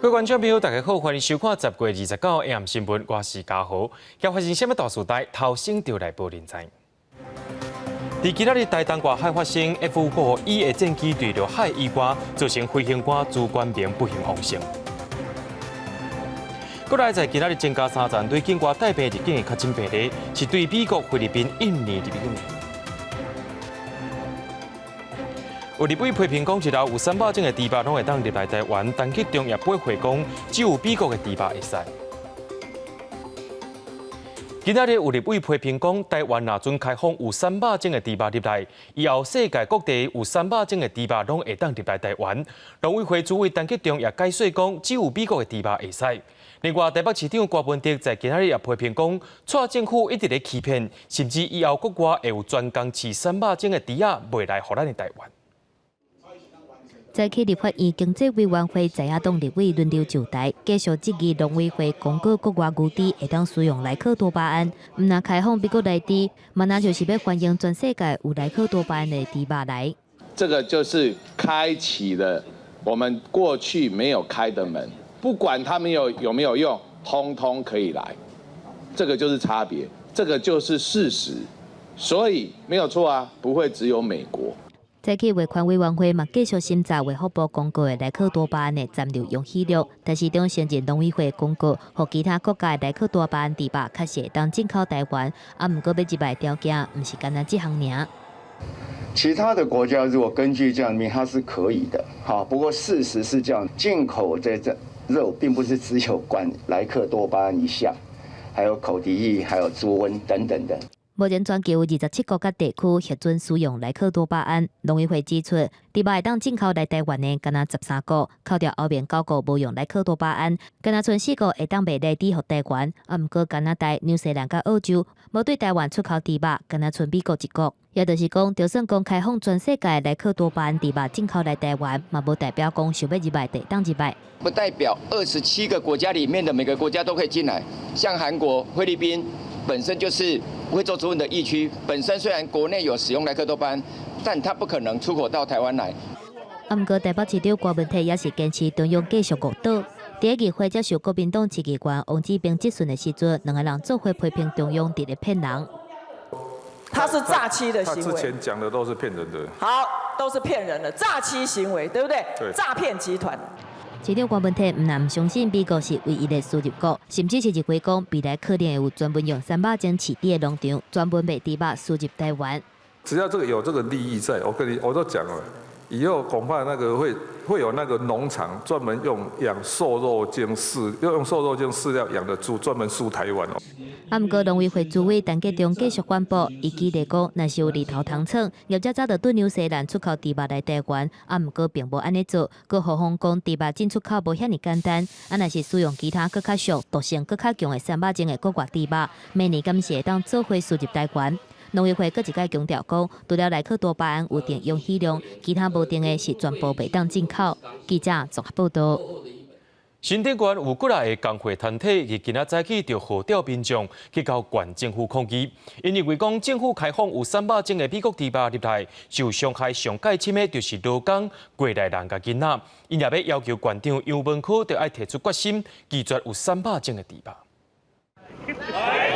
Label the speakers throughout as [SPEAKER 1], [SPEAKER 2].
[SPEAKER 1] 各位觀眾朋友，大家好，歡迎收看10月29 AM 新聞，我是嘉豪。今發生啥物大事代，頭先就來報恁知。佇今仔日台東外海發生 F-5E 的戰機墜落海意外，造成飛行官朱冠明不幸往生。過來在今仔日增加三層對境外帶病入境的確診病例，是對美國、菲律賓、印尼入境的。有立委批評講，日後有三百種的豬肉攏會當入來台灣，陳吉仲也駁回講，只有美國的豬肉會使。今仔日有立委批評講，台灣若准開放有三百種的豬肉入來，以後世界各地有三百種的豬肉攏會當入來台灣。農委會主委陳吉仲也解說講，只有美國的豬肉會使。另外，台北市長柯文哲在今仔日也批評講，蔡政府一直咧欺騙，甚至以後國外會有專工飼三百種的豬仔賣來予咱的台灣。
[SPEAKER 2] 早起立法院經濟委員會在野黨立委輪流上台，繼續質疑農委會公告國外牛豬會當使用萊克多巴胺，毋但開放美國來豬，嘛若就是欲歡迎全世界有萊克多巴胺的豬肉來。
[SPEAKER 3] 這個就是開啟了我們過去沒有開的門，不管他們有沒有用，通通可以來。這個就是差別，這個就是事實，所以沒有錯啊，不會只有美國。
[SPEAKER 2] 早起衛環委員會嘛繼續審查衛福部公告的萊克多巴胺的殘留容許量，陳時中承認農委會公告，予其他國家的萊克多巴胺豬肉確實會當進口台灣，啊，毋過欲入來條件，毋是干焦這項爾。
[SPEAKER 4] 其他的國家如果根據這樣命，它是可以的，好，不過事實是這樣，進口的這肉並不是只有管萊克多巴胺一項，還有口蹄疫，還有豬瘟等等的。
[SPEAKER 2] 目前全球27國佮地區核准使用萊克多巴胺。農委會指出，豬肉會當進口來台灣的，干焦13國，扣掉歐盟9國無用萊克多巴胺，干焦賰4國會當賣萊豬予台灣。啊，毋過加拿大、紐西蘭佮澳洲無對台灣出口豬肉，干焦賰美國一國。也就是講，就算講開放全世界萊克多巴胺豬肉進口來台灣，嘛無代表講想欲入來就會當入來。
[SPEAKER 5] 不代表27個國家裡面的每個國家都可以進來，像韓國、菲律賓本身就是非洲豬瘟的疫區，本身雖然國內有使用萊克多巴胺，但它不可能出口到台灣來。
[SPEAKER 2] 啊，毋過台北市長柯文哲也是堅持中央繼續誤導。佇議會接受國民黨市議員王志平質詢的時陣，兩个人做伙批評中央佇咧騙人。
[SPEAKER 6] 他是詐欺的行為。
[SPEAKER 7] 他之前講的都是騙人的。
[SPEAKER 6] 好，都是騙人的詐欺行為，對不對？
[SPEAKER 7] 對。
[SPEAKER 6] 詐騙集團。
[SPEAKER 2] 市長柯文哲毋但毋相信美國是唯一的輸入國，甚至是認為講未來可能會有專門用三百種飼豬的農場，專門賣豬肉輸入台灣。
[SPEAKER 7] 只要這個有這個利益在，我跟你我都講了，以後恐怕那個會有那個農場專門用養瘦肉精飼，用瘦肉精飼料養的豬，專門輸台灣哦。
[SPEAKER 2] 啊，毋過農委會主委陳吉仲繼續反駁，伊舉例講，若是有日頭通創，業者早就對紐西蘭出口豬肉來台灣，啊，毋過並無按呢做，閣予風講豬肉進出口無遐爾簡單，啊，若是使用其他閣較俗、毒性閣較強的三百種的國外豬肉，明年敢是會當做伙輸入台灣？農委會閣一擺強調講，除了萊克多巴胺有定容許量，其他無定的是全部袂當進口。記者綜合報道。
[SPEAKER 1] 新竹縣有幾若个工會團體，佇今仔早起就號召民眾去到縣政府抗議，𪜶認為講政府開放有三百種的美國豬肉入來，受傷害上蓋深的就是勞工、過來人佮囡仔，𪜶也欲要求縣長楊文科著愛提出決心，拒絕有三百種的豬肉。
[SPEAKER 8] 萊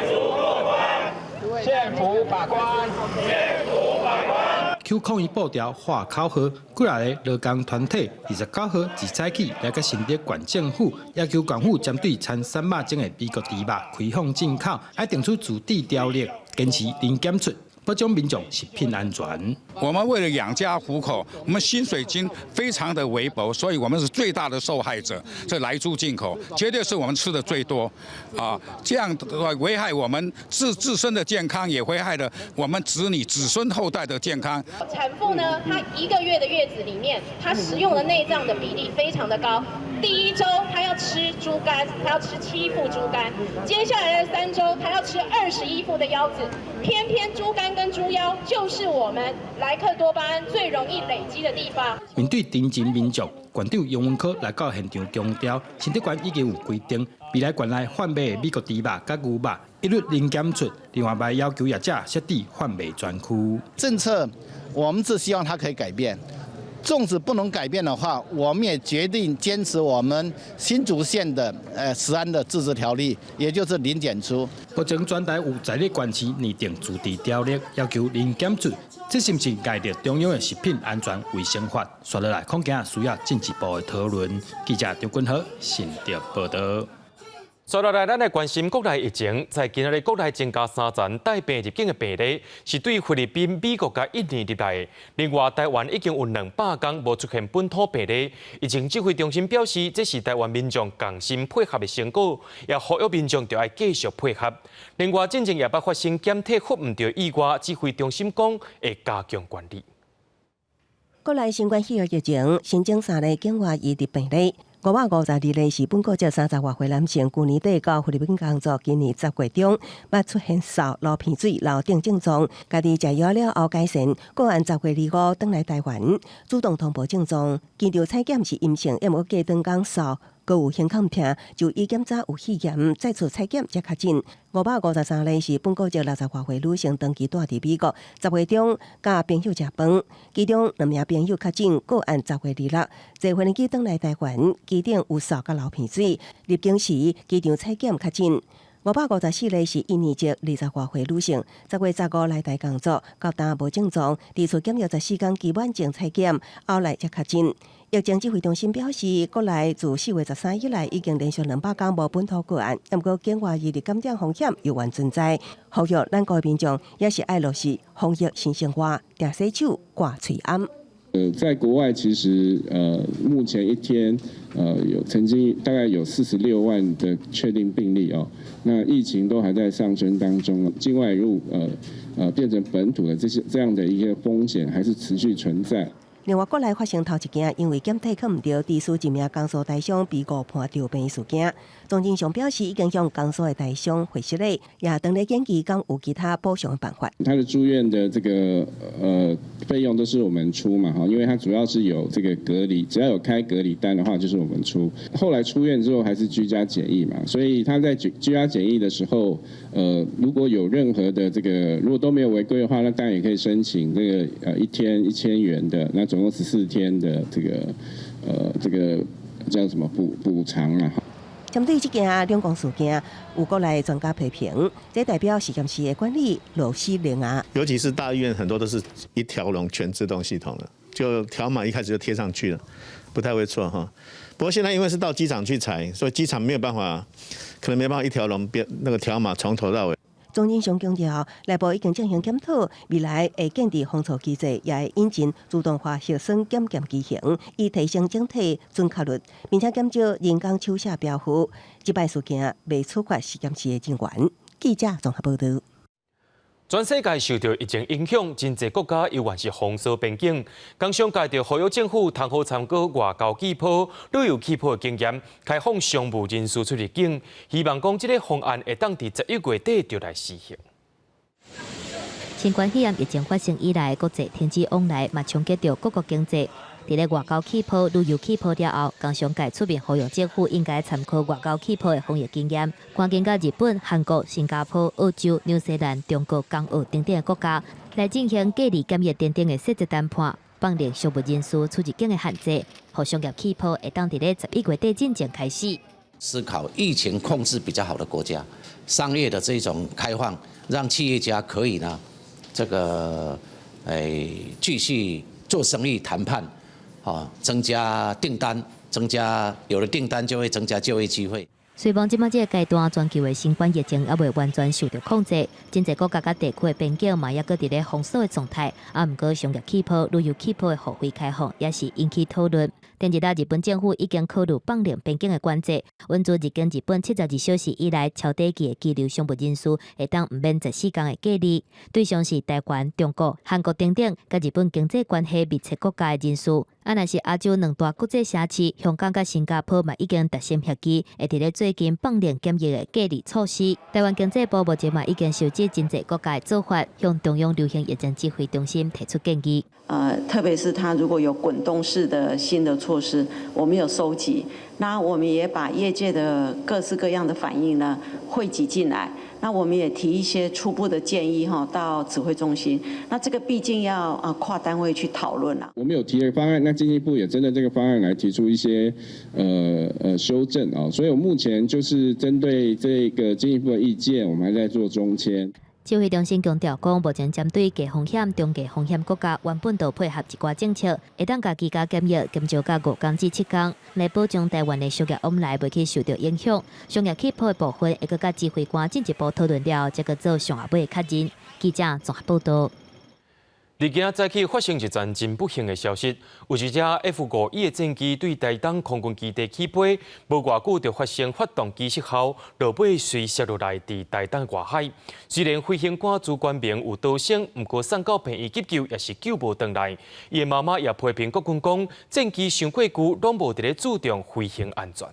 [SPEAKER 8] 豬過關，縣府把關，縣府把關。
[SPEAKER 9] Q 抗議布條喊口號，幾若个勞工團體29號自早起來到新竹縣政府，要求縣府針對摻三百種的美國豬肉開放進口，愛定出自治條例，堅持零檢出，保障民眾食品安全。
[SPEAKER 10] 我們為了養家糊口，我們薪水金非常的微薄，所以我們是最大的受害者。這萊豬進口絕對是我們吃的最多，啊，這樣危害我們自身的健康，也危害了我們子女子孫後代的健康。
[SPEAKER 11] 產婦呢，她一個月的月子裡面，她食用的內臟的比例非常的高。第一週她要吃豬肝，她要吃7副豬肝，接下來的3週她要吃21副的腰子。偏偏豬肝跟豬腰就是我們萊克多巴胺最容易累積的地方。
[SPEAKER 9] 面對陳情民眾，縣長楊文科來到現場強調，新竹縣已經有規定，未來縣內販賣的美國豬肉佮牛肉一律零檢出，另外嘛要求業者設置販賣專區。
[SPEAKER 12] 政策，我們是希望它可以改變，縱使不能改變的話，我們也決定堅持我們新竹縣的食安的自治條例，也就是零檢出。
[SPEAKER 9] 目前全台有12個縣市擬定自治條例，要求零檢出，這是毋是礙著中央的食品安全衛生法？紲落來恐驚需要進一步的討論。記者張君豪新竹報道。
[SPEAKER 1] 接落來，咱來關心國內疫情。在今仔日國內增加三層帶病入境的病例，是對菲律賓、美國佮印尼入來的。另外，台灣已經有200天無出現本土病例。疫情指揮中心表示，這是台灣民眾仝心配合的成果，也呼籲民眾著愛繼續配合。另外，進前也捌發生檢體覆毋著意外，指揮中心講會加強管理。
[SPEAKER 13] 國內新冠肺炎疫情新增三例境外移入病例。552例是本國籍30外歲男性，舊年底到菲律賓工作，今年10月中捌出現嗽、流鼻水、流等症狀，家己食藥了後改善，個案10月25轉來台灣，主動通報症狀，機場採檢是陰性，猶過隔兩工嗽，閣有胸腔疼，就醫檢查有肺炎，再次採檢才確診。553例是本國籍60外歲女性，長期蹛佇美國，10月中佮朋友食飯，其中兩名朋友確診，個案10月26，坐飛機轉來台灣，機頂有嗽佮流鼻水，入境時機場採檢確診。554例是印尼籍20外歲女性，10月15來台工作，到今無症狀，佇厝檢疫14天期滿前採檢，後來才確診。疫情指揮中心表示，國內自4月13以來已經連續200天無本土個案，毋過境外移入感染風險猶原存在。呼籲咱國民眾也是愛落實防疫新生活，定洗手、掛喙罨。
[SPEAKER 14] 在國外其實目前一天有曾經大概有46萬的確定病例哦，那疫情都還在上升當中，境外入變成本土的這些這樣的一個風險還是持續存在。
[SPEAKER 13] 另外，國內發生頭一件因為檢體囥毋著，致使一名江蘇台商被誤判著病事件。莊人祥表示，已經向江蘇的台商回失禮，也當咧研究敢有其他補償辦法。
[SPEAKER 14] 他的住院的這個費用都是我們出嘛，哈，因為他主要是有這個隔離，只要有開隔離單的話，就是我們出。後來出院之後還是居家檢疫嘛，所以他在居家檢疫的時候，如果有任何的這個如果都沒有違規的話，那當然也可以申請這個一天1000元的，那總共14天的這個叫什麼補償啊？
[SPEAKER 13] 針對這件兩光事件，有國內專家批評，這代表實驗室的管理螺絲零啊。
[SPEAKER 15] 尤其是大醫院，很多都是一條龍全自動系統的，就條碼一開始就貼上去了，不太會錯哈。不過現在因為是到機場去採，所以機場沒有辦法，可能沒辦法一條龍變那個條碼從頭到尾。
[SPEAKER 13] 莊人祥強調，內部已經進行檢討，未來會建立防錯機制，也會引進自動化核酸檢驗機型，以提升整體準確率，並且減少人工手寫標號。這擺事件袂處罰實驗室的人員。記者綜合報道。
[SPEAKER 1] 全世界受著疫情影響，真濟國家猶原是封鎖邊境。工商界就呼籲政府通好參考外交氣泡、旅遊氣泡的經驗，開放商務人士出入境。希望講這个方案會當佇11月底就來實行。
[SPEAKER 2] 新冠肺炎疫情發生以來，國際停止往來，嘛衝擊著各國經濟。佇咧外交氣泡、旅遊氣泡了後，工商界出面呼籲政府應該參考外交氣泡的防疫經驗，趕緊佮日本、韓國、新加坡、澳洲、紐西蘭、中國、港澳等等的國家來進行隔離檢疫等等的細節談判，放寬商務人士出入境的限制，予商業氣泡會當佇咧11月底進前開始。
[SPEAKER 16] 思考疫情控制比較好的國家，商業的這種開放，讓企業家可以呢，這個繼續做生意談判。增加訂單，增加有了訂單就會增加就業機會。
[SPEAKER 2] 雖罔這擺這个階段，全球的新冠疫情猶未完全受著控制，真濟國家佮地區的邊境嘛，猶閣佇咧封鎖的狀態。啊，毋過商業氣泡、旅遊氣泡的互惠開放，也是引起討論。頂一日，日本政府已經考慮放寬邊境的管制，允准入境日本72小時以內超短期的羈留商務人士，會當毋免14天的隔離。對象是台灣、中國、韓國等等，佮日本經濟關係密切國家的人士。啊，若是亞洲兩大國際城市，香港佮新加坡嘛已經達成協議，會佇咧最近放寬檢疫的隔離措施。台灣經濟部目前嘛已經收集真濟國家的做法，向中央流行疫情指揮中心提出建議。
[SPEAKER 17] 特別是它如果有滾動式的新的措施，我們有收集，那我們也把業界的各式各樣的反應呢匯集進來。那我們也提一些初步的建議哈，到指揮中心。那這個畢竟要啊跨單位去討論啦。
[SPEAKER 14] 我們有提了方案，那經濟部也針對這個方案來提出一些修正啊。所以我目前就是針對這個經濟部的意見，我們還在做中簽。
[SPEAKER 2] 指揮中心強調講，目前針對低風險、中低風險國家，原本就配合一寡政策，會當共居家檢疫減少到5工至7工，來保障台灣的商業往來袂去受著影響。商業起步的部分，會閣佮指揮官進一步討論了，才閣做上後尾的確認。記者綜合報導。
[SPEAKER 1] 佇今仔早起發生一陣真不幸的消息，有一隻 F-5E 的戰機對台東空軍基地起飛，無偌久就發生發動機失效，落尾隨摔落來佇台東外海。雖然飛行官朱冠明有逃生，毋過送到病院急救也是救無轉來。伊的媽媽也批評國軍講，戰機傷過舊，攏無佇咧注重飛行安全。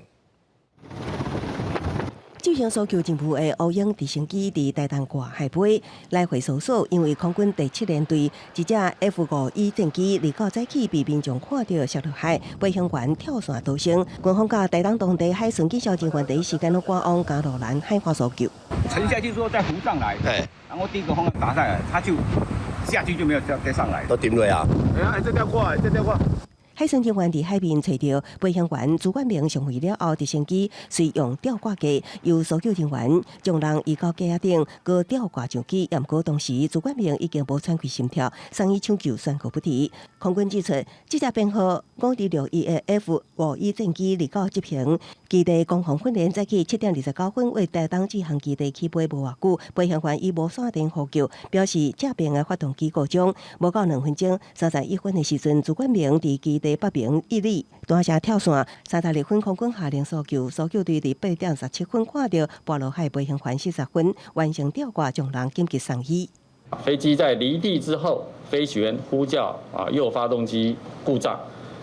[SPEAKER 13] 執行搜救任務的烏鷹直升機佇台東外海飛來回搜索，因為空軍第七聯隊一隻 F-5E 戰機29早起被民眾看著摔落海，飛行員跳傘逃生。軍方佮台東當地海巡警消人員第一時間攏趕往加路蘭海岸搜救。
[SPEAKER 18] 沉下去之後再浮上來，對，然後第一個風浪打上來，他就下去就沒有再上來。
[SPEAKER 19] 都沉落啊！哎，這吊掛，這吊掛。
[SPEAKER 13] 海巡人員佇海面揣著飛行員朱冠明上位了後，直升機隨用吊掛架，由搜救人員將人移到架仔頂，閣吊掛上去。毋過當時朱冠明已經無喘氣心跳，送醫搶救宣告不治。空軍指出，這隻編號5261的 F-5E 戰機29執行基地攻防訓練，早起7點29分為台東志航基地起飛無偌久，飛行員以無線電呼救，表示這邊的發動機故障，無夠2分鐘31分的時陣，朱冠明佇基地北邊一里單車跳傘，32分空軍下令搜救，搜救隊佇8點17分看著跋落海飛行員40分完成吊掛，將人緊急送醫。
[SPEAKER 20] 飛機在離地之後，飛行員呼叫啊，右發動機故障。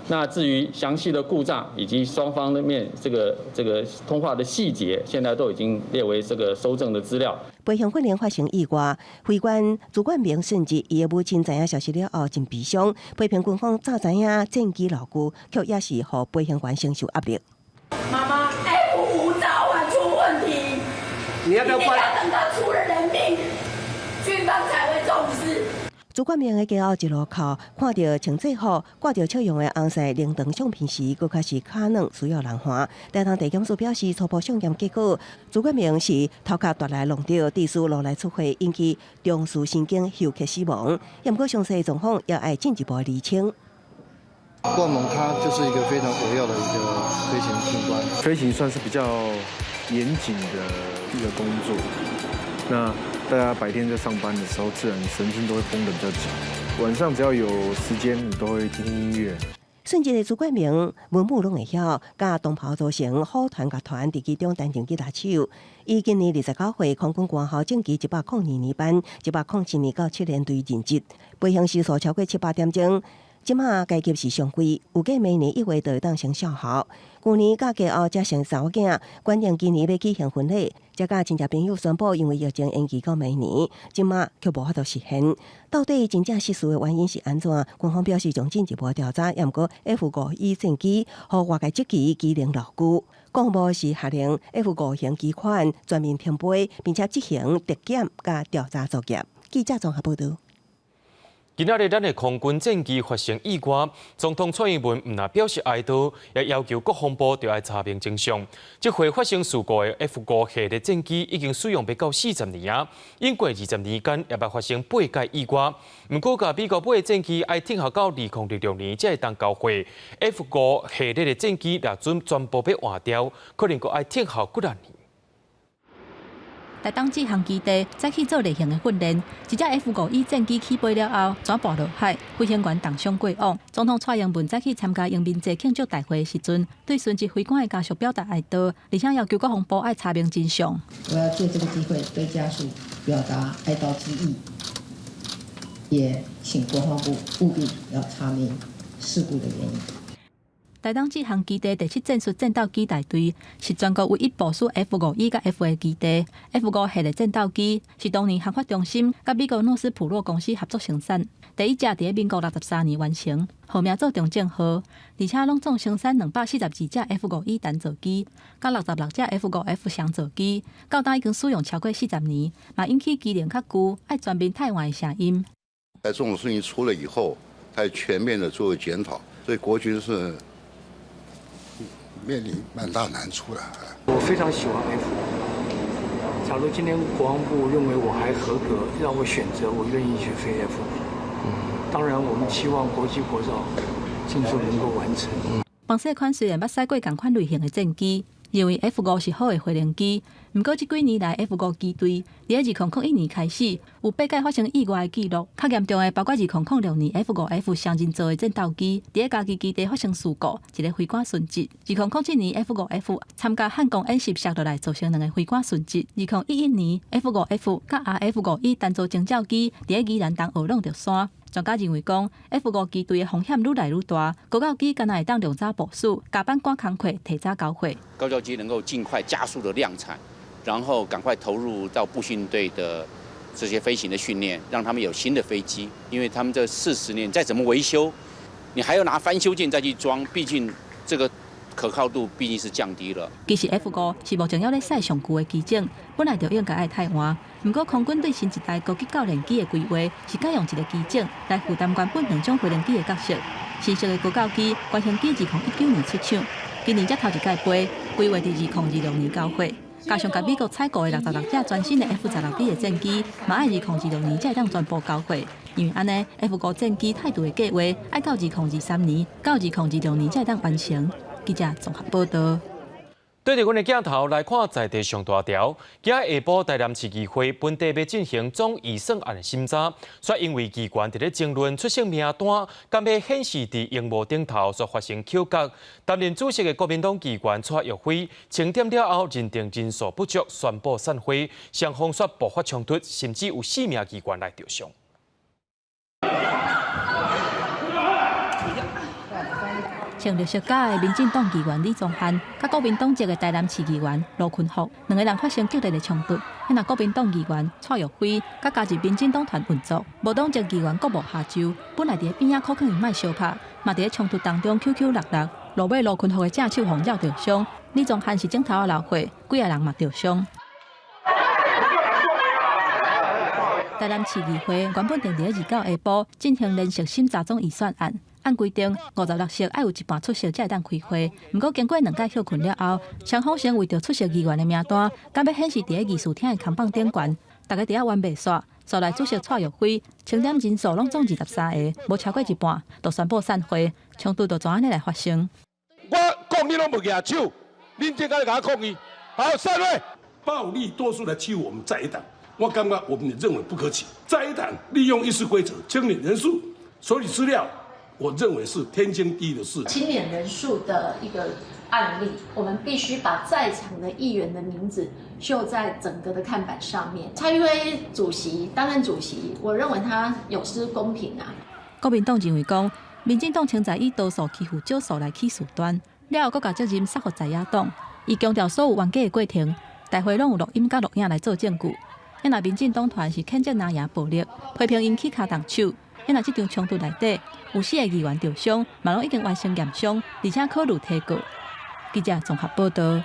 [SPEAKER 20] 那至於詳細的故障以及雙方的面這個通話的細節，現在都已經列為這個搜證的資料。
[SPEAKER 13] 飛行訓練發生意外，飛官朱冠明殉職，伊的母親知影消息了後真悲傷，批評軍方早知影戰機老舊，卻也是予飛行員承受壓力。
[SPEAKER 21] 媽媽，F-5早晚出問題，
[SPEAKER 19] 你要不要
[SPEAKER 21] 等到出了人命，軍方才會重視。
[SPEAKER 13] 朱冠明的家後一路哭，看著穿制服、掛著笑容的紅色靈長相片時，閣較是跤軟需要人看。台東地檢署表示，初步相驗結果，朱冠明是頭殼大力弄著，致使顱內出血，引起中樞神經休克死亡。毋過詳細狀況也愛進一步釐清。
[SPEAKER 22] 冠蒙他就是一個非常活躍的一個飛行軍官，
[SPEAKER 23] 飛行算是比較嚴謹的一個工作。那大家白天在上班的時候，自然神經都會繃得比較緊。晚上只要有時間，你都會聽聽音樂。
[SPEAKER 13] 殉職的朱冠明，文武攏會曉，佮同袍組成虎團樂團，佇其中擔任吉他手。伊今年29歲，空軍官校正期102年班，104年到七聯隊任職，飛行時數超過700點鐘。這馬階級是上尉，預計明年1月就會當升少校。舊年佮家後才生查某囝，原定今年欲舉行婚禮，才佮親戚朋友宣布，因為疫情延期到明年，這馬卻無法度實現。到底真正失事的原因是按怎？軍方表示將進一步調查。毋過 F-5E 戰機予外界質疑機能老舊，國防部是下令 F-5型機款全面停飛，並且執行特檢佮調查作業。記者綜合報導。
[SPEAKER 1] 今仔日咱的空軍戰機發生意外，總統蔡英文毋但表示哀悼，也要求國防部著愛查明真相。這回發生事故的 F-5系列戰機已經使用欲到40年啊，經過20年間也捌發生八擺意外。毋過，共美國買的戰機愛等候到2026年才會當交貨，F-5系列的戰機若準全部欲換掉，可能閣愛等候幾若年。
[SPEAKER 24] 台東志航基地早起做例行的訓練，一隻 F-5E 戰機起飛了後，轉跋落海，飛行員重傷過往。總統蔡英文早起參加榮民節慶祝大會的時陣，對殉職飛官的家屬表達哀悼，而且要求國防部愛查明真相。
[SPEAKER 25] 我要借這個機會對家屬表達哀悼之意，也請國防部務必要查明事故的原因。
[SPEAKER 24] 台東志航基地第七戰術戰鬥機大隊是全國唯一部署 F-5E佮 F 的基地。F-5系列戰鬥機是當年航發中心佮美國諾斯普洛公司合作生產，第一架佇咧民國63年完成，號名做中正號，而且攏總生產242架 F-5E 單座機，佮66架 F-5F 雙座機，到今已經使用超過40年，嘛引起機能較舊、愛全面汰換的聲音。
[SPEAKER 3] 在這種事情出了以後，他全面的做檢討，所以國軍是面臨蠻大難處的。
[SPEAKER 4] 我非常喜歡 F。假如今天國防部認為我還合格，讓我選擇，我願意去飛 F。當然，我們期望國際國造盡速能夠完成。
[SPEAKER 24] 彭世寬雖然捌駛過仝款類型的戰機，認為 F-5是好的飛行機。毋過這幾年來，F-5機隊佇2001年開始有八擺發生意外的記錄，較嚴重的包括2006年 F-5F 雙人座的戰鬥機佇咧嘉義基地發生事故，一个飛官殉職。2007年 F-5F 參加漢光演習摔落來，造成兩个飛官殉職。2011年 F-5F佮 RF-5E 單座偵照機佇咧宜蘭東澳攏著山。專家認為講，F-5機隊的風險愈來愈大，高教機敢若會當量早部署，加班趕工課，提早交貨。
[SPEAKER 5] 高教機能夠盡快加速的量產，然後趕快投入到步訓隊的這些飛行的訓練，讓他們有新的飛機。因為他們這40年再怎麼維修，你還要拿翻修件再去裝，畢竟這個可靠度畢竟是降低了。
[SPEAKER 24] 其實 F-5是目前猶咧駛上舊的機種，本來就應該愛汰換。毋過空軍對新一代高級教練機的規劃是改用一个機種來負擔原本兩種飛行機的角色。新式的高教機原型機2019年出廠，今年才頭一擺飛，規劃佇2026年交貨。加上共美國採購的66架全新的 F-16B 的戰機，嘛愛2026年才會當全部交貨。因為按呢，F-5戰機汰除的計劃愛到2023年到2026年才會當完成。記者綜合報道。
[SPEAKER 1] 對著阮的鏡頭來看，在地上大條，今下晡台南市議會本地欲進行總預算案的審查，卻因為議員佇咧爭論出席名單，敢欲顯示佇螢幕頂頭所發生口角。擔任主席的國民黨議員蔡玉輝清點了後，認定人數不足，宣布散會，雙方煞爆發衝突，甚至有四名議員來著傷。
[SPEAKER 24] 穿綠色甲的民進黨議員李宗翰，佮國民黨籍的台南市議員盧坤福，兩个人發生激烈的衝突。彼若國民黨議員蔡玉輝，佮加入民進黨團運作，無黨籍議員郭無下周，本來佇咧邊仔苦勸伊莫相拍，嘛佇咧衝突當中抾抾搦搦，落尾盧坤福的正手予咬著傷，李宗翰是指頭仔流血，幾个人嘛著傷。台南市議會原本定佇咧29下晡進行連續審查總預算案。按規定，56席愛有一半出席才會當開會。毋過經過兩擺歇睏了後，雙方先為著出席議員的名單，敢欲顯示佇咧議事廳的看板頂懸，大家佇遐冤袂煞。煞來主席蔡玉輝清點人數攏總23个，無超過一半，就宣布散會，衝突就怎按呢來發生。
[SPEAKER 19] 我講你攏無舉手，恁這敢來共我抗議？好，散會。暴力多數來欺負我們在野黨，我感覺我們也認為不可取。在野黨利用議事規則清點人數、索取資料。我認為是天經地義的事。
[SPEAKER 6] 清點人數的一個案例，我們必須把在場的議員的名字秀在整個的看板上面。蔡玉輝主席擔任主席，我認為他有失公平啊。
[SPEAKER 24] 國民黨認為講，民進黨現在以多數欺負少數來起事端，了後閣共責任捒予在野黨。伊強調所有冤家的過程，大會攏有錄音佮錄影來做證據。若民進黨團是譴責藍營暴力，批評𪜶起跤動手。若這場衝突內底有四个議員著傷，嘛攏已經完成驗傷，而且考慮提告。記者綜合報道。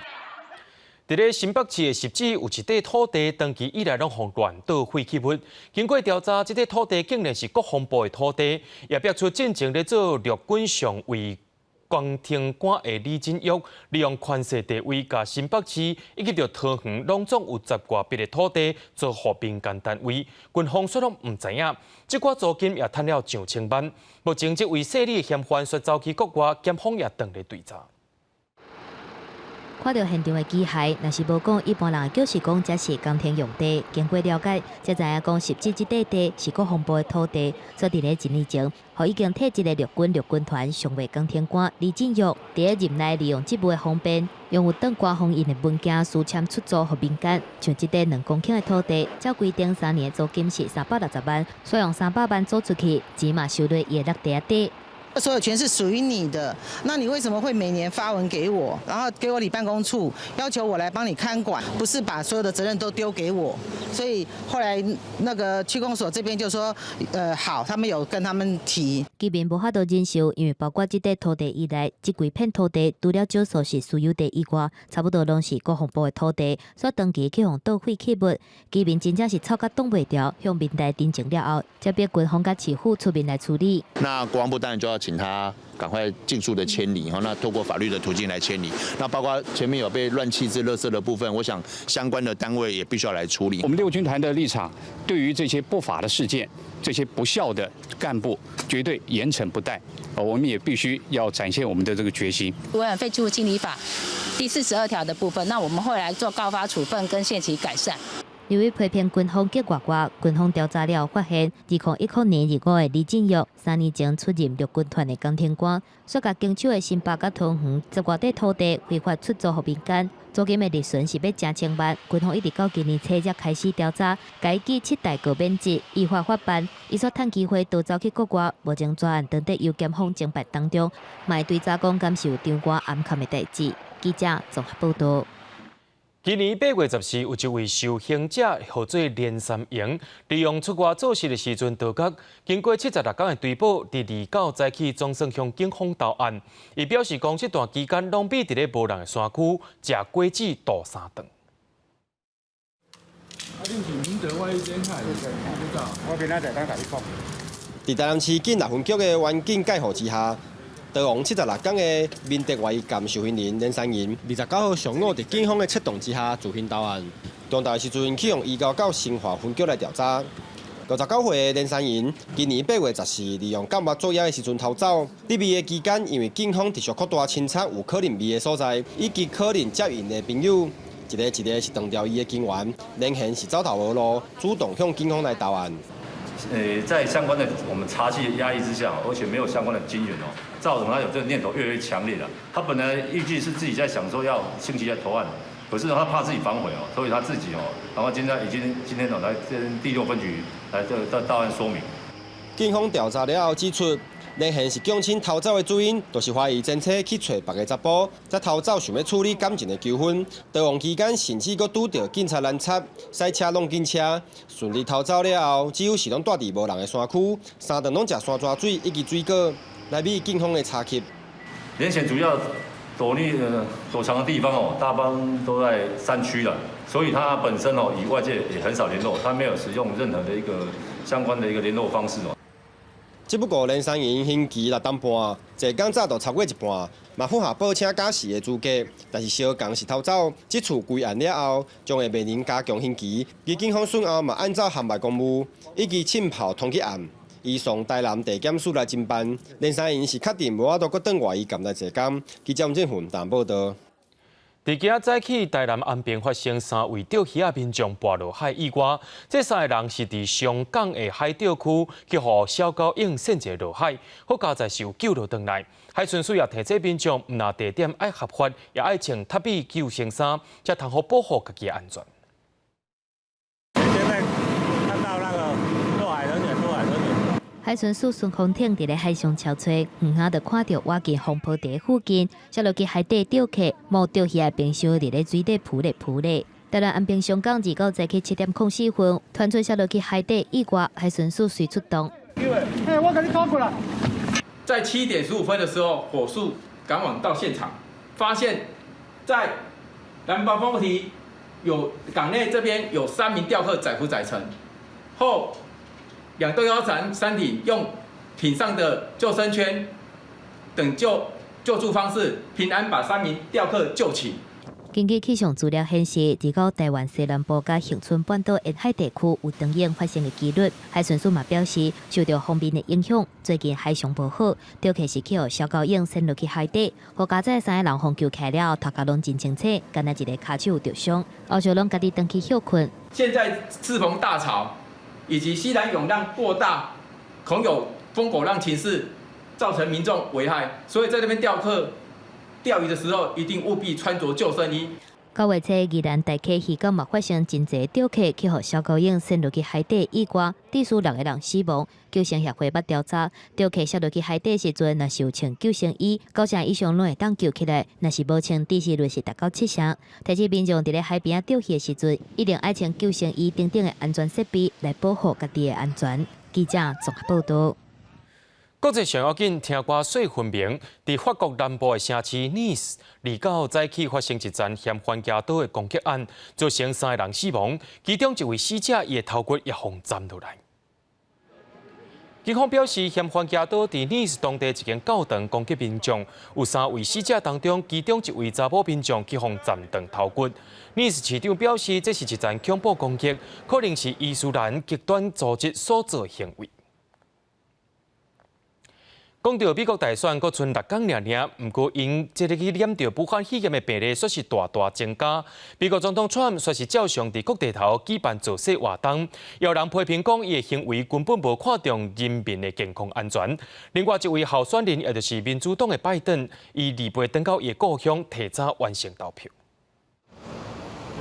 [SPEAKER 1] 佇咧新北市的汐止有一塊土地，長期以來攏予亂倒廢棄物。經過調查，這塊土地竟然是國防部的土地，也逼出進前咧做陸軍上尉工程官的李進岳，利用權勢地位，共新北市以及著桃園攏總有十外筆的土地租予民間單位，軍方煞攏毋知影，這寡租金也趁了上千萬。目前這位稅利嫌犯煞走去國外，檢方也當咧追查。
[SPEAKER 2] 看著現場的機械，若是無講，一般人就是講這是工程用地。經過了解，才知影講汐止這塊地是國防部的土地，所以佇咧一年前，予已經退職的陸軍陸軍團上尉工程官李進岳，佇咧任內利用職務的方便，用有當官方印的文件私簽出租予民間。像這塊2公頃的土地，照規定3年的租金是360萬，所以用300萬租出去，錢嘛收落伊的落袋仔底。
[SPEAKER 25] 所有權是屬於你的，那你為什麼會每年發文給我，然後給我里辦公處要求我來幫你看管，不是把所有的責任都丟給我？所以後來那個區公所這邊就說，好，他們有跟他們提。
[SPEAKER 2] 居民無法度忍受，因為包括這塊土地以內，這規片土地除了少數是私有地以外，差不多攏是國防部的土地，所以長期去予倒廢棄物，居民真正是臭甲擋袂牢，向民代陳情了後，才逼軍方佮市府出面來處理。
[SPEAKER 7] 那國防部當然就要請他趕快盡速的遷離，那透過法律的途徑來遷離。那包括前面有被亂棄置垃圾的部分，我想相關的單位也必須要來處理。
[SPEAKER 8] 我們六軍團的立場，對於這些不法的事件、這些不肖的幹部，絕對嚴懲不貸。我們也必須要展現我們的這個決心。
[SPEAKER 10] 違反廢棄物清理法第42條的部分，那我們會來做告發處分跟限期改善。
[SPEAKER 2] 由於批評軍方激外外，軍方調查了發現，2010年25的李進岳3年前出任陸軍團的工程官，煞共經手的新北佮桃園十外塊土地非法出租予民間，租金的利潤是欲成千萬。軍方一直到今年初才開始調查，共伊記七大告免職，依法法辦。伊煞趁機會逃走去國外，目前專案當佇由檢方偵辦當中，嘛會追查講敢是有張外暗崁的代誌。記者綜合報道。
[SPEAKER 1] 今年8月14，有一位受刑者號做連三榮，利用出外做事的時陣逃獄，經過76工的追捕，佇29早起總算向警方投案。伊表示講，這段期間攏避佇咧無人的山區，食果子度三頓。
[SPEAKER 11] 啊，恁是明德外役監還是知道？
[SPEAKER 18] 我明仔載當共你講。
[SPEAKER 12] 佇台南市警六分局的嚴謹戒護之下，逃亡76工的明德外役監受刑人連三仁，29號上午佇警方的策動之下自行投案。中晝的時陣去予移交到新化分局來調查。69歲的連三仁，今年8月14利用監獄作業的時陣逃走。佇避的期間，因為警方持續擴大偵查有可能避的所在，以及可能接應的朋友，一个一个是斷掉伊的警員，連現是走投無路，主動向警方來投案。
[SPEAKER 26] 在相關的我們查緝的壓力之下，而且沒有相關的金援哦，造成他有這個念頭越來越強烈了。他本來預計是自己在想說要星期來投案，可是他怕自己反悔哦，所以他自己哦，然後今天已經今天哦來這第六分局來這這到案說明。
[SPEAKER 12] 警方調查了後指出，連現是強親逃走的主因，就是懷疑前妻去揣別个查埔，才逃走想欲處理感情的糾紛。逃亡期間，甚至閣拄著警察攔查，賽車挵警車，順利逃走了後，只有是攏蹛佇無人的山區，三頓攏食山泉水以及水果，來避警方的查緝。
[SPEAKER 26] 連顯主要躲匿躲藏的地方哦，大半都在山區了，所以他本身哦與外界也很少聯絡，他沒有使用任何的一個相關的一個聯絡方式哦。
[SPEAKER 12] 只不過連三仁刑期6冬半，坐監早就超過一半，嘛符合報請假釋的資格，但是相仝是逃走。這次歸案了後，將會面臨加強刑期。而警方訊後嘛按照販賣公物以及侵炮通緝案，移送台南地檢署來偵辦。連三仁是確定無法度閣轉外役監來坐監。記者吳振雲台南報道。
[SPEAKER 1] 佇今仔早起，台南安平發生三位釣魚仔民眾跋落海意外。這三个人是佇松港的海釣區去予小狗湧陷入落海，好佳哉是有救落轉來。海巡署也提醒民眾，毋但地點愛合法，也愛穿貼臂救生衫，才通好保護家己的安全。
[SPEAKER 27] 現在看到那個落海人員，落海人員。
[SPEAKER 2] 海巡署順風艇佇咧海上搜揣，遠遠就看著倚近風波堤附近，摔落去海底釣客，摸釣魚仔冰箱佇咧水底浮咧浮咧。台南安平松港29早起7點04分，傳出摔落去海底意外，海巡署隨出動。
[SPEAKER 27] 哎，我共你講過來。
[SPEAKER 28] 在7點15分的時候，火速趕往到現場，發現，在南方風堤有港內這邊有三名釣客載浮載沉，後兩艘幺船三艇用艇上的救生圈等救助方式，平安把三名釣客救起。
[SPEAKER 2] 根據氣象資料顯示，29台灣西南部佮恆春半島沿海地區有長湧發生的幾率。海巡署嘛表示，受著鋒面的影響，最近海象無好，釣客是去予小狗湧陷落去海底。好佳哉三个人予救起來了後，頭殼攏真清楚，干焦一个跤手有著傷，後續攏家己轉去歇睏。
[SPEAKER 28] 現在適逢大潮，以及西南湧浪過大，恐有瘋狗浪情勢，造成民眾危害，所以在這邊釣客釣魚的時候，一定務必穿着救生衣。
[SPEAKER 2] 9月初，宜蘭大溪漁港嘛發生真濟釣客去予小高湧陷入去海底意外，致使六個人死亡。救生協會捌調查，釣客摔落去海底時陣，若是有穿救生衣，九成以上攏會當救起來；若是無穿，致死率是達到七成。提醒民眾佇咧海邊仔釣魚的時陣，一定愛穿救生衣等等的安全設備來保護家己的安全。記者綜合報道。
[SPEAKER 1] 國際上要緊，聽歌說分明。佇法國南部的城市尼斯，29早起發生一場嫌番茄刀的攻擊案，造成三个人死亡，其中一位死者伊的頭骨也予斬落來。警方表示，嫌番茄刀佇尼斯當地一間教堂攻擊民眾，有三位死者當中，其中一位查某民眾去予斬斷頭骨。尼斯市長表示，這是一場恐怖攻擊，可能是伊斯蘭極端組織所做行為。講到美國大選，閣賰六工爾爾，毋過𪜶這个去染著武漢肺炎的病例，煞是大大增加。美國總統川普煞是照常佇各地頭舉辦造勢活動，有人批評講伊的行為根本無看重人民的健康安全。另外一位候選人，也就是民主黨的拜登，伊二八轉到伊的故鄉提早完成投票。